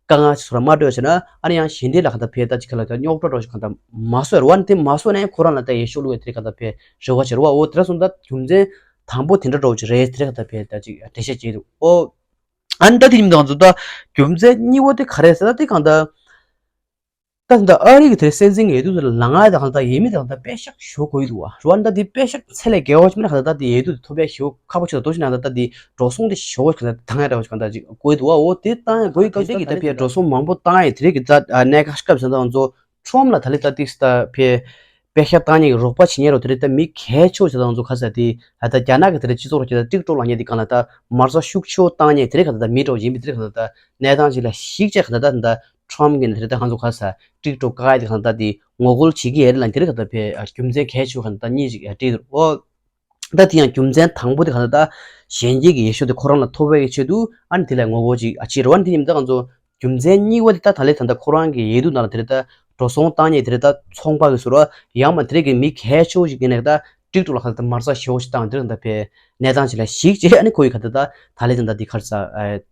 དཀའ་ངལ་ཞིག་བཟོ་ར་མ་སྤྲོད་བྱས་ན་ཨ་ནི་ཡང་གཞན་དེ་ལ་གང་ལྟར་ཕེ་ད་ཅིག་ག་ལ་ད་རྙོག་དྲ་འགྲོ་ཞིག་གང་ལྟར་མ་བཟོ་ཡ་རེད་བ། ཨ་ནི་དེ་མ་བཟོ་ན་ཡང་ཁོ་རང་ལ་ད་ཡེ་ཤུ་བླུག་ཡ་དེ་གང་ལྟར་ཕེ་རེ་བ་བྱེད་རེད་བ། འོ་དེ་འདྲ་སོང་ད་རྒྱུ་མཚན་དང་པོ་དེ་འདྲ་འགྲོ་ཅིག་རེད་དེ་གང་ལྟར་ཕེ་ད་ཅིག་འགྲེལ་བཤད་བྱེད་འདུག་འོ། ཨ་ནི་ད་དེ་ཉིན་དང་ཚོ་ད་རྒྱུ་མཚན་གཉིས་པོ་དེ་ག་རེ་ཟེར་ད་དེ་གང་ལྟར། ད་ད་ཨ་རི་གི་དེ་སྲིད་འཛིན་གྱི་འོས་བསྡུ་དེ་ལ་ལངས་ཡ་དང་ད་ཡིན་མིན་དང་ད་དཔེ་ཤག་ཞོ་གོ་ཡི་འདུག་བ། རུ་བ་ད་དེ་དཔེ་ཤག་ཚད་ལས་བརྒལ་བ་ཞིག་མིན་ན་ད་ད་དེ་འོས་བསྡུ་དེ་ཐོབ་ཡ་ཞོ་ཁག་པོ་ཞིག་ད་དོ་ཞིག་ན་ད་ད་དེ་འགྲོ་སོང་དེ་ཞོ་ཞིག་ད་བཏང་ཡ་འདྲ་བ་ཞིག་ད་ཅིག་གོ་ཡི་འདུག་བ། འོ་དེ་བཏང་ཡ་གོ་ཡི་སྐབས་ཞིག་ད་དེ་གི་ད་ཕའི་འགྲོ་སོང་མང་པོ་བཏང་ཡ་དེ་རིགས་ཀྱི་ད་གནད་འགག་སྐབས་ཞིག་ད་ང་ཚོ་ཁྲོམ་ལ་ད་ལི་ད་ཏིག་ད་ཕའི་དཔེ་ཤག་བཏང་ཉེ་གི་རོགས་པ་བྱེད་ཉེ་རོགས་དེ་རིགས་ད་མི་གལ་ཆེ་བ་ཞིག་ད་ང་ཚོ་ཁ་ས་དེ་ད་རྒྱ་ནག་གི་དེ་རིགས་སྤྱི་ཚོགས་རོགས་ཀྱི་ད་ཏིག་ཀྲོག་ལ་ཉེ་དེ་གང་ལ་ད་མར་ས་ཤུགས་ཆེ་བ་བཏང་ཉེ་དེ་རིགས་ག་ད་ད་མི་འགྲོ་ཡིན་པའི་དེ་རིགས་ག་ད་ད་གནས་སྟངས་ཅིག་ལ་ཞིག་ཅེས་ག་ད་ད་ད། ཁྲོམ་གྱི་དེ་ལྟ་ང་ཚོ་ག་ས་ཀྲིག་ཀྲོག་བཀག་ཡ་དེ་ག་ད་དེ་ངོ་རྒོལ་བྱེད་ཀྱི་ཡ་རེད་ལ་དེ་རིགས་ག་ད་ཕའི་རྒྱུ་མཚན་གལ་ཆེ་བ་ག་ད་གཉིས་ཅིག་བྲིས་འདུག་ཨོ། ད་དེ་ཡང་རྒྱུ་མཚན་དང་པོ་དེ་ག་ད་ད་གཞན་སྐྱེས་ཀྱི་ཡེ་ཤུ་དེ་ཁོ་རང་ལ་ཐོབ་པའི་ཆེད་དུ་ཨ་ནི་དེ་ལ་ངོ་རྒོལ་ཅིག་ཨ་ཅེ་རོ་ཨ་ནི་དེ་ཉིན་ད་ང་ཚོ་རྒྱུ་མཚན་གཉིས་པ་དེ་ད་ད་ལས་ད་ད་ཁོ་རང་གི་ཡེ་དུ་ནང་ལ་དེ་རིགས་ད་འགྲོ་སོང་བཏང་ཉེ་དེ་རིགས་ད་ཚོང་པ་གི་ཟུར་བ་ཡང་མ་དེ་རིགས་ཀྱི་མི་གལ་ཆེ་བ་ཞིག་ཡིན་ནས་ད་ཀྲིག་ཀྲོག་ལ་ག་ད་ད་མར་ས་ཤེའོ་ཞིག་བཏང་དེ་རིགས་ད་ཕའི་གནས་སྟངས་ཅིག་ལ་ཞིག་ཅེ་ཨ་ནི་ཁོ་ཡི་ག་ད་ད་ད་ལས་ད་ད་དེ་ག་ས།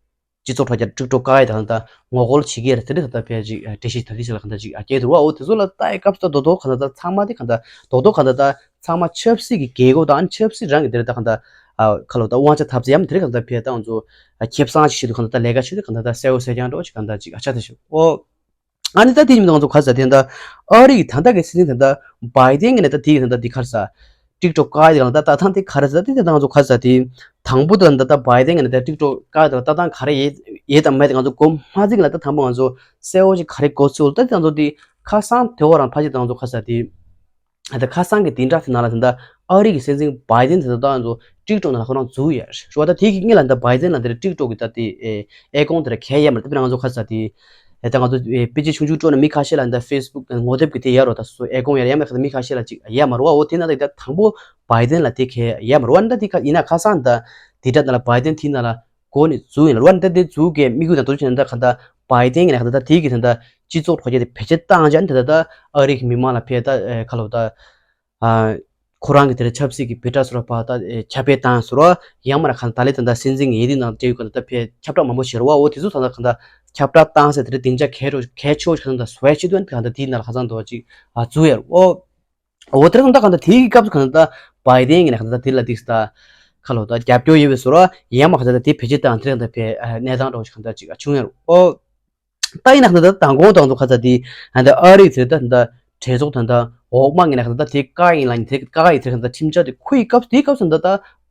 སྤྱི་ཚོགས་དྲ་རྒྱ་ཀྲིག་ཀྲོག་བཀག་ཡ་དང་ད་ངོ་རྒོལ་བྱེད་ཀྱི་ཡ་རེད་དེ་རེད་ད་ཕལ་ཅིག་འགྲེལ་བཤད་ད་དེ་ཞིག་ལ་གང་ལྟར་ཅིག་སྐྱེལ་འདུག་བ། འོ་དེ་ཚོ་ལ་ལྟ་ཡི་སྐབས་སུ་ད་རྡོག་རྡོག་གང་ལྟར་ད་ཚང་མ་དེ་གང་ལྟར་རྡོག་རྡོག་གང་ལྟར་ད་ཚང་མ་ཆབ་སྲིད་ཀྱི་རྒྱལ་སྒོ་དང་ཆབ་སྲིད་རང་གི་དེ་རེད་ད་གང་ལྟར་ཁ་ལོ་ད་དབང་ཆ་འཐབ་རྩིས་ཡམ་དེ་རེད་གང་ལྟར་ཕལ་ད་ང་ཚོ་ཁེ་བཟང་ཞིག་ཞིག་ཏུ་གང་ལྟར་ད་ལས་ཀ་ཞིག་ཏུ་གང་ལྟར་ད་གསལ་བོ་གསལ་རྐྱང་འགྲོ་ཞིག་གང་ལྟར་ཅིག་ཨ་ཆ་དེ་ཞིག་འོ། ཨ་ནི་ད་དེ་ཉིན་ང་ཚོ་ག་ས་དེ་འདྲ་ཨ་རི་གི་ད་ལྟ་གི་སྲིད་འཛིན་དེ་འདྲ་བའི་ཏན་གི་ནས་ད་དེ་གི་ད་ལྟ་དེ་ག་ས་ཀྲིག་ཀྲོག་བཀག་ཡ་དེ་ག་ལ་ད་ལྟ་སྟངས་དེ་ག་རེ་ཟེར་ད་དེ་ད་ལྟ་ང་ཚོ་ག་ས་དེ་དང་པོ་ད་ལྟ་ད་བའི་ཏན་གི་ནས་ད་ཀྲིག་ཀྲོག་བཀག་ཡ་དེ་ལ་ལྟ་སྟངས་ག་རེ་ཡེ་ཡེ་དང་མེད་དེ་ང་ཚོ་གོ་མ་ཚིག་ལ་ད་དང་པོ་ང་ཚོ་གསལ་བོ་ཞིག་ག་རེ་གོ་ཚུལ་ད་དེ་ང་ཚོ་དེ་ཁ་སང་དེ་འོ་རང་ཕ་ཆེ་ད་ང་ཚོ་ག་ས་དེ་ད་ཁ་སང་གི་དེ་འདྲ་དེ་ནང་ལ་ད་ལྟ་ཨ་རི་གི་སྲིད་འཛིན་བའི་ཏན་དེ་ད་ལྟ་ང་ཚོ་ཀྲིག་ཀྲོག་ནང་ལ་ཁོ་རང་འཛུལ་ཡ་རེད་ད་དེ་གི་སྔོན་ལ་ད་བའི་ཏན་ལ་དེ་ཀྲིག་ཀྲོག་གི་ད་དེ་ཨེ་ཨེ་ཀོང་དེ་ར་གལ་ཡ་མ་རེད་ད་དཔེར་ན་ང་ཚོ་ག་ས་དེ། ད་ང་ཚོ་དཔེ་ཆ་ཆུང་ཆུང་སྤྲོ་ན་མི་ཁ་ཤས་ལ་འདི་ཕེ་སི་བུག་ངོ་དེབ་ཀྱི་དེ་ཡར་རོ་ད་སོ་ཨེ་ཀོང་ཡར་ཡ་མ་ཁ་མི་ཁ་ཤས་ལ་ཅིག་ཡ་མ་རོ་བ། འོ་དེ་ན་ད་དང་པོ་བའི་ཏན་ལ་དེ་ཁེ་ཡ་མ་རོ་བ། ད་དེ་ཁ་ཡིན་ན་ཁ་སང་ད་དེ་འདྲ་ད་ལ་བའི་ཏན་དེ་ན་ལ་གོ་ནས་འཛུལ་ཡིན་ལ་རོ་བ། ད་དེ་འཛུལ་གི་དམིགས་ཡུལ་ད་དོ་ཆེ་ན་ད་ག་ད་བའི་ཏན་གི་ན་ག་ད་ད་དེ་གི་ད་ད་སྤྱི་ཚོགས་ཐོག་ཀྱི་དེ་བེད་སྤྱོད་བཏང་ཅན་ད་ད་ད་ཨ་རི་གི་མི་མང་ལ་ཕེ་ད་ཁ་ལོ་ད། ཁོ་རང་གི་དེར་ཆབ་སྲིད་ཀྱི་བེ་ཏྲ་སོ་ར་པ་ད་ཁྱབ་སྤེལ་བཏང་སོ་ར་ཡང་མ་ར་ཁ་ད་ལེ་ད་ད་སྲིད་འཛིན་གྱི་ཡིན་དུས་ནང་འབྲེལ་ཡོད་ཁ་ད་ཕེ་ཁྱབ་བསྒྲགས་མང་པོ་བྱེད་རོ་བ། འོ་དེ་ཚོ་ད་ད་ཁ་ད་ཁྱབ་བསྒྲགས་བཏང་ཟེར་དེར་སྡིངས་ཆ་གལ་རོ་གལ་ཆེ་བོ་ཁ་ད་བཟོ་ཡ་ཆེད་དུ་ཁ་ད་དེའི་ནང་ལ་ཁ་ཚང་དོ་ཅིག་ཨ་བཙུགས་ཡ་རོ། འོ་དེར་ད་ཁ་ད་དེའི་སྐབས་སུ་ཁ་ད་བའི་ཏན་གྱི་ནས་ཁ་ད་དེ་ལ་དིགས་ད་ཁ་ལོ་ད་རྒྱབ་སྐྱོར་ཡོད་པའི་སོ་ར་ཡང་མ་ཁ་ད་དེ་བེད་སྤྱོད་བཏང་དེར་ད་ཕེ་གནས་སྟངས་རོ་ཁ་ད་ཅིག་ཨ་བྱུང་ཡ་རོ། འོ། ད་ཡིན་ན་ད་ལྟ་དང་གོང་དང་ཚོ་ཁ་ཚ་དེ་ད་ལྟ་ཨ་རི་ཚོས་ད་ལྟ་གྲོས་ཚོགས་ད་ལྟ་འོག་མ་ངན་ན་ཁ་ཚ་ད་དེ་བཀག་ཡིན་ལ་ཡིན་དེ་བཀག་ཡིན་དེ་ཁ་ཚ་ཁྲིམས་འཆར་དེ་ཁུར་ཡི་སྐབས་དེའི་སྐབས་སུ་ད་ལྟ་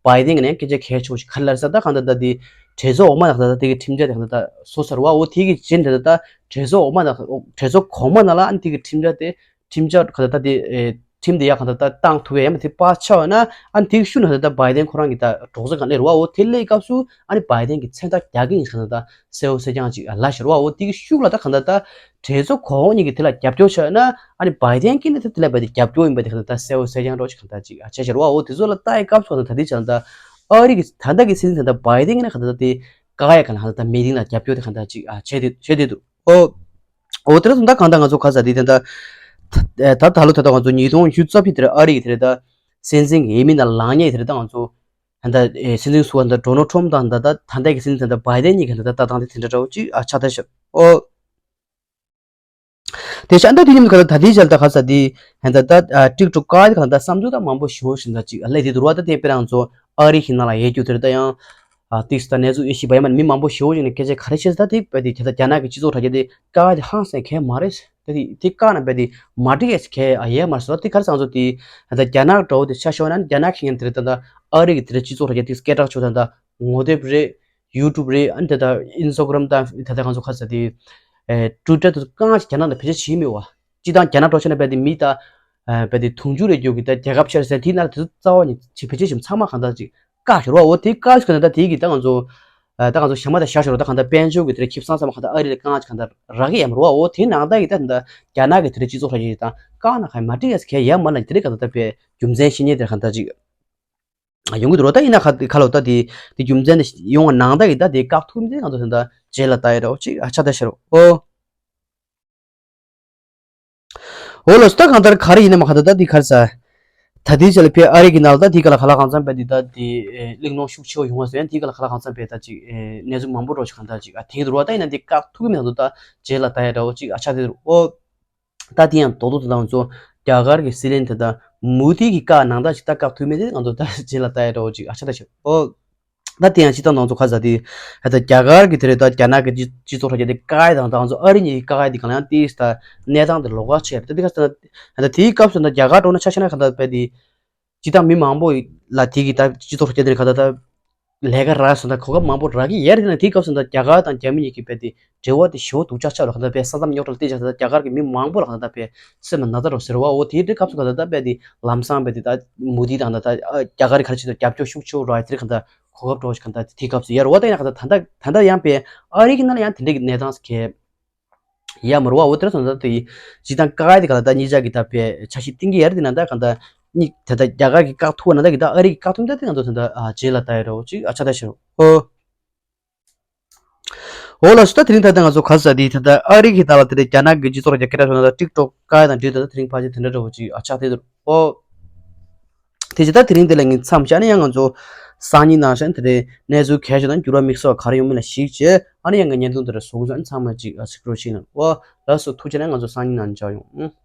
བའི་ཏན་ངན་ན་སྐད་ཆ་གལ་ཆེ་བོ་ཞིག་ག་རེ་ལབ་ས་ད་གང་ད་ལྟ་དེ་གྲོས་ཚོགས་འོག་མ་ན་ཁ་ཚ་ད་དེ་གི་ཁྲིམས་འཆར་དེ་ཁ་ཚ་ད་བཟོ་ཚར་བ། འོ་དེ་གི་རྗེས་ད་ལྟ་གྲོས་ཚོགས་འོག་མ་ན་གྲོས་ཚོགས་གོང་མ་ན་ལ་ཨ་ནི་དེ་གི་ཁྲིམས་འཆར་དེ་ཁྲིམས་འཆར་ག་ད་ལྟ་དེ་ཨེ་ཁྲིམས་དེ་ཡག་གང་ལྟར་ད་བཏང་ཐུབ་ཡ་ཡང་མ་དེ་པ་ཆགས་ཡོད་ན་ཨ་ནི་དེ་གི་ཤུལ་ན་ད་ལྟ་བའི་ཏན་ཁོ་རང་གི་ད་གྲོགས་ཚོ་གང་ལས་རུ་བ། འོ་དེ་ལས་སྐབས་སུ་ཨ་ནི་བའི་ཏན་གི་མཚན་རྟགས་རྒྱག་གི་ཡིན་གང་ལྟར་ད་གསལ་བོ་གསལ་རྐྱང་ཅིག་ལ་ཤར་བ། འོ་དེ་གི་ཤུགས་ལ་ད་གང་ལྟར་ད་གྲོས་ཚོགས་གོང་འོག་གཉིས་ཀྱི་དེ་ལ་རྒྱབ་སྐྱོར་ཆགས་ཡོད་ན་ཨ་ནི་བའི་ཏན་གི་ནི་ད་དེ་ལ་བའི་ཏན་རྒྱབ་སྐྱོར་ཡིན་པ་དེ་གང་ལྟར་ད་གསལ་བོ་གསལ་རྐྱང་རོ་ཅིག་གང་ལྟར་ཅིག་བྱས་ཤར་བ། འོ་དེ་ཚོ་ལ་ལྟ་ཡི་སྐབས་སུ་གང་ལྟར་ད་དེ་ཆགས་ལ་ད་ཨ་རི་གི་ད་ལྟ་གི་སྲིད་འཛིན་ད་ལྟ་བའི་ཏན་གི་ནི་གང་ལྟར་ད་དེ་བཀག་ཡ་གང་ལ་གང་ལྟར་ད་མི་རིང་ལ་རྒྱབ་སྐྱོར་དེ་གང་ལྟར་ཅིག་བྱས་ཏེ་བྱས་ཏེ་འདུག་འོ། འོ་དེ་ར་ད་གང་ལྟར་ང་ཚོ་ག་ས་དེ་དེ་ད་ད་ད་ལོ་ད་ལྟ་ང་ཚོ་ཉིས་སྟོང་ཉི་ཤུ་རྩ་བཞི་དེར་ཨ་རི་གི་དེ་རེད་ད་སྲིད་འཛིན་གྱི་འོས་མི་ནང་ལངས་ཉེ་དེ་རེད་ད་ང་ཚོ་ད་ལྟ་སྲིད་འཛིན་ཟུར་པ་ད་ཌོ་ནལ་ཊམ་དང་ད་ལྟ་ད་ལྟ་གི་སྲིད་འཛིན་ད་ལྟ་བའི་ཏན་གཉིས་ཀྱི་ད་ལྟ་ལྟ་སྟངས་དེ་དེ་འདྲ་འདྲ་བོ་ཅིག་ཨ་ཆགས་བསྡད་ཤག་འོ། དེ་ཤ་ད་དེ་ཉིན་ག་ད་ད་དེ་ཞལ་ད་ག་ས་དེ་ད་ད་ཀྲིག་ཀྲོག་བཀག་ཡ་ག་ད་བསམ་ཚུལ་ད་མང་པོ་ཞུ་བཞིན་ད་ཅིག་ལས་དེ་དུར་བ་ད་དེ་དཔེ་རང་ཚོ་ཨ་རི་ཞིག་ནང་ལ་ཡོད་རྒྱུ་དེ་རེད་ད་ཡང་། ཨ་ཏིག་ས་གནས་ཚུལ་ཨེ་ཤི་བ་ཡ་མ་མི་མང་པོ་ཞེ་པོ་ཅིག་ནས་སྐད་ཆ་ག་རེ་བཤད་ད་དེ་བས་དེ་ད་རྒྱ་ནག་གི་སྤྱི་ཚོགས་དྲ་རྒྱ་དེ་བཀག་དེ་ཧང་སང་གལ་མ་རེད། ད་དེ་དེ་བཀག་ན་བས་དེ་མ་འགྲིག་ཡས་གལ་ཨ་ཡས་མ་རེད་ཟེར་ད་དེ་ག་རེ་ཟེར་ང་ཚོ་དེ་ད་རྒྱ་ནག་འདྲ་བོ་དེ་ཆ་ཤོར་ན་རྒྱ་ནག་གི་ངན་དེ་རེད་ད་ད་ཨ་རི་གི་དེ་རེད་སྤྱི་ཚོགས་དྲ་རྒྱ་དེ་སྐད་གྲགས་ཆོག་ད་ད་ངོ་དེབ་རེད། ཡུ་ཊུབ་རེད། ཨ་ནི་ད་ད་ཨིན་སི་ཊ་གྷ་རམ་དང་ད་ད་ང་ཚོ་ག་རེ་ཟེར་དེ་ཨེ་ཊུ་ཝི་ཊར་དེ་གང་རྒྱ་ནག་ནང་བེད་སྤྱོད་བྱེད་མི་བ། སྤྱི་བཏང་རྒྱ་ནག་འགྲོ་ཆ་ན་བས་དེ་མི་ད་ཨ་བས་དེ་དུང་ཕྱུར་རེ་རྒྱུ་གི་ད་རྒྱལ་ཁབ་ཆེར་ཟེར་དེའི་ནང་དེ་ཚོ་རྩ་བ་ནས་ཅི་བེད་སྤྱོད་བྱེད་ཚང་མ་གང་ལྟར་ཅིག་བཀག་ཤོར་བ། འོ་དེ་བཀག་ཤོར་ན་ད་དེ་གི་ད་ང་ཚོ་ཨ་ད་ང་ཚོ་ཞྭ་མ་ད་ཞྭ་ཤོར་བ་ད་གང་ལྟར་དཔལ་འབྱོར་གི་དེ་རེད་ཁེ་བཟང་ཚང་མ་གང་ལྟར་ཨ་རི་ལ་བཀག་ཅིག་གང་ལྟར་རག་གི་ཡ་མ་རེད་བ། འོ་དེ་ནང་ད་ཡི་ད་ད་རྒྱ་ནག་གི་དེ་རེད་སྤྱི་ཚོགས་ཧྲ་ཞིག་དང་བཀག་ན་གང་མ་འགྲིག་ཡ་ཟེར་གལ་ཡ་མ་ལ་དེ་རེད་གང་ལྟར་ད་བས་རྒྱུ་མཚན་ཤེས་ཉེ་དེ་གང་ལྟར་ཅིག་ཡོང་གི་འདུག་རོ། ད་ཡིན་ན་ཁ་ཁ་ལོ་ད་དེ་དེ་རྒྱུ་མཚན་དེ་ཡོང་བ་ནང་ད་ཡི་ད་དེ་བཀག་ཐུབ་མི་དེ་ང་ཚོ་ད་རྗེས་ལ་ད་ཡི་རོ་ཅིག་ཨ་ཆ་ད་ཤར་བ། འོ། འོ་ལགས་སོ། ད་གང་ལྟར་ག་རེ་ཡིན་ན་མ་ག་ད་ད་འདི་ག་རེ་ཟ། ད་འདི་ཆ་ལ་ཕེ་ཨ་རི་གི་ནང་ལ་ད་འདི་ག་ལ་ག་ལ་གང་འཚམ་པའི་འདི་ད་འདི་གླེང་སློང་ཤུགས་ཆེ་བ་ཡོང་བ་ཟེར་ཡང་འདི་ག་ལ་ག་ལ་གང་འཚམ་པའི་ད་ཅིག་གནས་ཚུལ་མང་པོ་འགྲོ་ཞིག་གང་ལྟར་ཅིག་ཨ་དེང་དུ་རོ། ད་ཡིན་ན་འདི་བཀག་ཐུབ་ཀྱི་མེད་ད་འདུག་ད་རྗེས་ལ་ད་ཡ་འདྲ་བོ་ཅིག་ཨ་ཆ་དེ་རུ་ཨོ། ད་འདི་ཡང་རྡོག་རྡོག་ད་ང་ཚོ་རྒྱ་གར་གི་སྲིད་བློན་དེ་ད་མུ་དྷི་གི་བཀའ་ནང་ད་ཅིག་ད་བཀག་ཐུབ་མེད་དེ་ང་ཚོ་ད་རྗེས་ལ་ད་ཡ་འདྲ་བོ་ཅིག་ཨ་ཆ་ད་ཞིག་ཨོ། ད་དེ་ཡང་སྤྱིར་བཏང་ང་ཚོ་ག་ཟེར་དེ། ད་རྒྱ་གར་གྱི་དེ་རེད། ད་རྒྱ་ནག་གི་སྤྱི་སྤྱི་ཚོགས་ཁྲོད་ཀྱི་དེ་དཀའ་ངལ་དང་། ད་ང་ཚོ་ཨ་རི་གཉིས་ཀྱི་དཀའ་ངལ་དེ་གང་ལ་ཡང་ཏིས་ད་གནས་སྟངས་དེ་ལོགས་ཀ་ཆེ་རེད། ད་དེ་ག་ཟེར་ན། ད་དེའི་སྐབས་སུ་ད་རྒྱ་གར་འགྲོ་ན་ཆ་ཤས་ན་ག་ད་དཔེ་དེ་སྤྱིར་བཏང་མི་མང་པོ་ལ་དེ་གི་ད་སྤྱི་ཚོགས་ཁྲོད་ཀྱི་དེ་རེད། ག་ད་ད་ལས་ཀ་རག་སོང་། ད་གོ་སྐབས་མང་པོ་རག་གི་ཡོད་རེད། ན་དེའི་སྐབས་སུ་ད་རྒྱ་གར་དང་རྒྱ་མི་གཉིས་ཀྱི་དཔེ་དེ་འབྲེལ་བ་དེ་ཞེ་པོ་སྡུག་ཅག་ཆགས་རོགས། ག་ད་དཔེ་ས་མཚམས་རྙོག་དྲ་ལ་བལྟས་ཆ་ད་རྒྱ་གར་གྱི་མི་མང་པོ་ལ་ག་ད་དཔེ་སེམས་ལ་ན་ཚ་རོགས་ཟེར་བ། འོ་དེའི་སྐབས་སུ་ག་ད་ད་དཔེ་དེ་ལམ་སང་དཔེ་དེ་ད་མོ་དི་དང་ད་ད་རྒྱ་གར་གྱི་ག་རེ་བྱེད་ད་རྒྱབ་སྐྱོར་ཤུགས་ཆེ་རོགས་ཨ་ཙི་རེ་ག་ད་གོ་སྐབས་རོགས་ཤིག་ག་ད་དེའི་སྐབས་སུ་ཡར་འོ་ད་ཡང་ག་ད་ད་ད་ད་ཡང་དཔེ་ཨ་རི་གི་ནང་ལ་ཡང་དེ་འདྲ་གི་གནས་སྟངས་གལ་ཡ་མ་རུ་བ། འོ་དེར་སོང་ད་དེ་ཡི་སྤྱིར་བཏང་དཀའ་ངལ་དེ་ག་ལ་ད་གཉིས་ཆ་གི་ད་དཔེ་ཆ་ཤས་གཏིང་གི་ཡར་དེ་ན་ད་གང་ད་གཉིས་ད་ད་རྒྱ་གར་གི་བཀག་ཐུབ་ན་ད་གི་ད་ཨ་རི་གི་བཀག་ཐུབ་ན་ད་དེ་ང་ཚོ་ད་ད་ཨ་རྗེས་ལ་ད་ཡ་རོ་ཅིག་ཨ་ཆ་ད་ཤི་རོ། ཨོ། འོ་ལགས་སོ། ད་དེ་རིང་ད་ད་ང་ཚོ་ག་ཟེར་དེ་ད་ད་ཨ་རི་གི་ད་ལ་དེ་རེད། རྒྱ་ནག་གི་སྤྱི་ཚོགས་ར་རྒྱ་སྐད་ར་སོང་ན་ད་ཊིག་ཊོག་དཀའ་ངལ་དང་འབྲེལ་ད་ད་དེ་རིང་ཕལ་ཆེར་དེ་འདྲ་འདྲ་བོ་ཅིག་ཨ་ཆ་དེ་འདུག་ཨོ། དེ་རྗེས་ད་དེ་རིང་དེ་ལ་ངས་མཚམས་བཞག་ནས་ཡང་ང་ཚོ་སང་ཉིན་ནང་བཞིན་དེ་རེད། གནས་ཚུལ་གལ་ཆེ་དང་འགྱུར་བ་དམིགས་བསལ་བ་ག་རེ་ཡོང་མིན་ལ་གཞིགས་བྱས། ཨ་ནི་ཡང་ངས་བརྙན་ཐུང་དེ་རེད་བཟོ་འགོ་བརྩམས། ཚང་མ་ཅིག་ཨ་གཟིགས་རོགས་བྱེད་གནང་། ཨོ་ལགས་སོ། ཐུགས་རྗེ་ཆེ་གནང་། ང་ཚོ་སང་ཉིན་ནང་མཇལ་ཡོང་།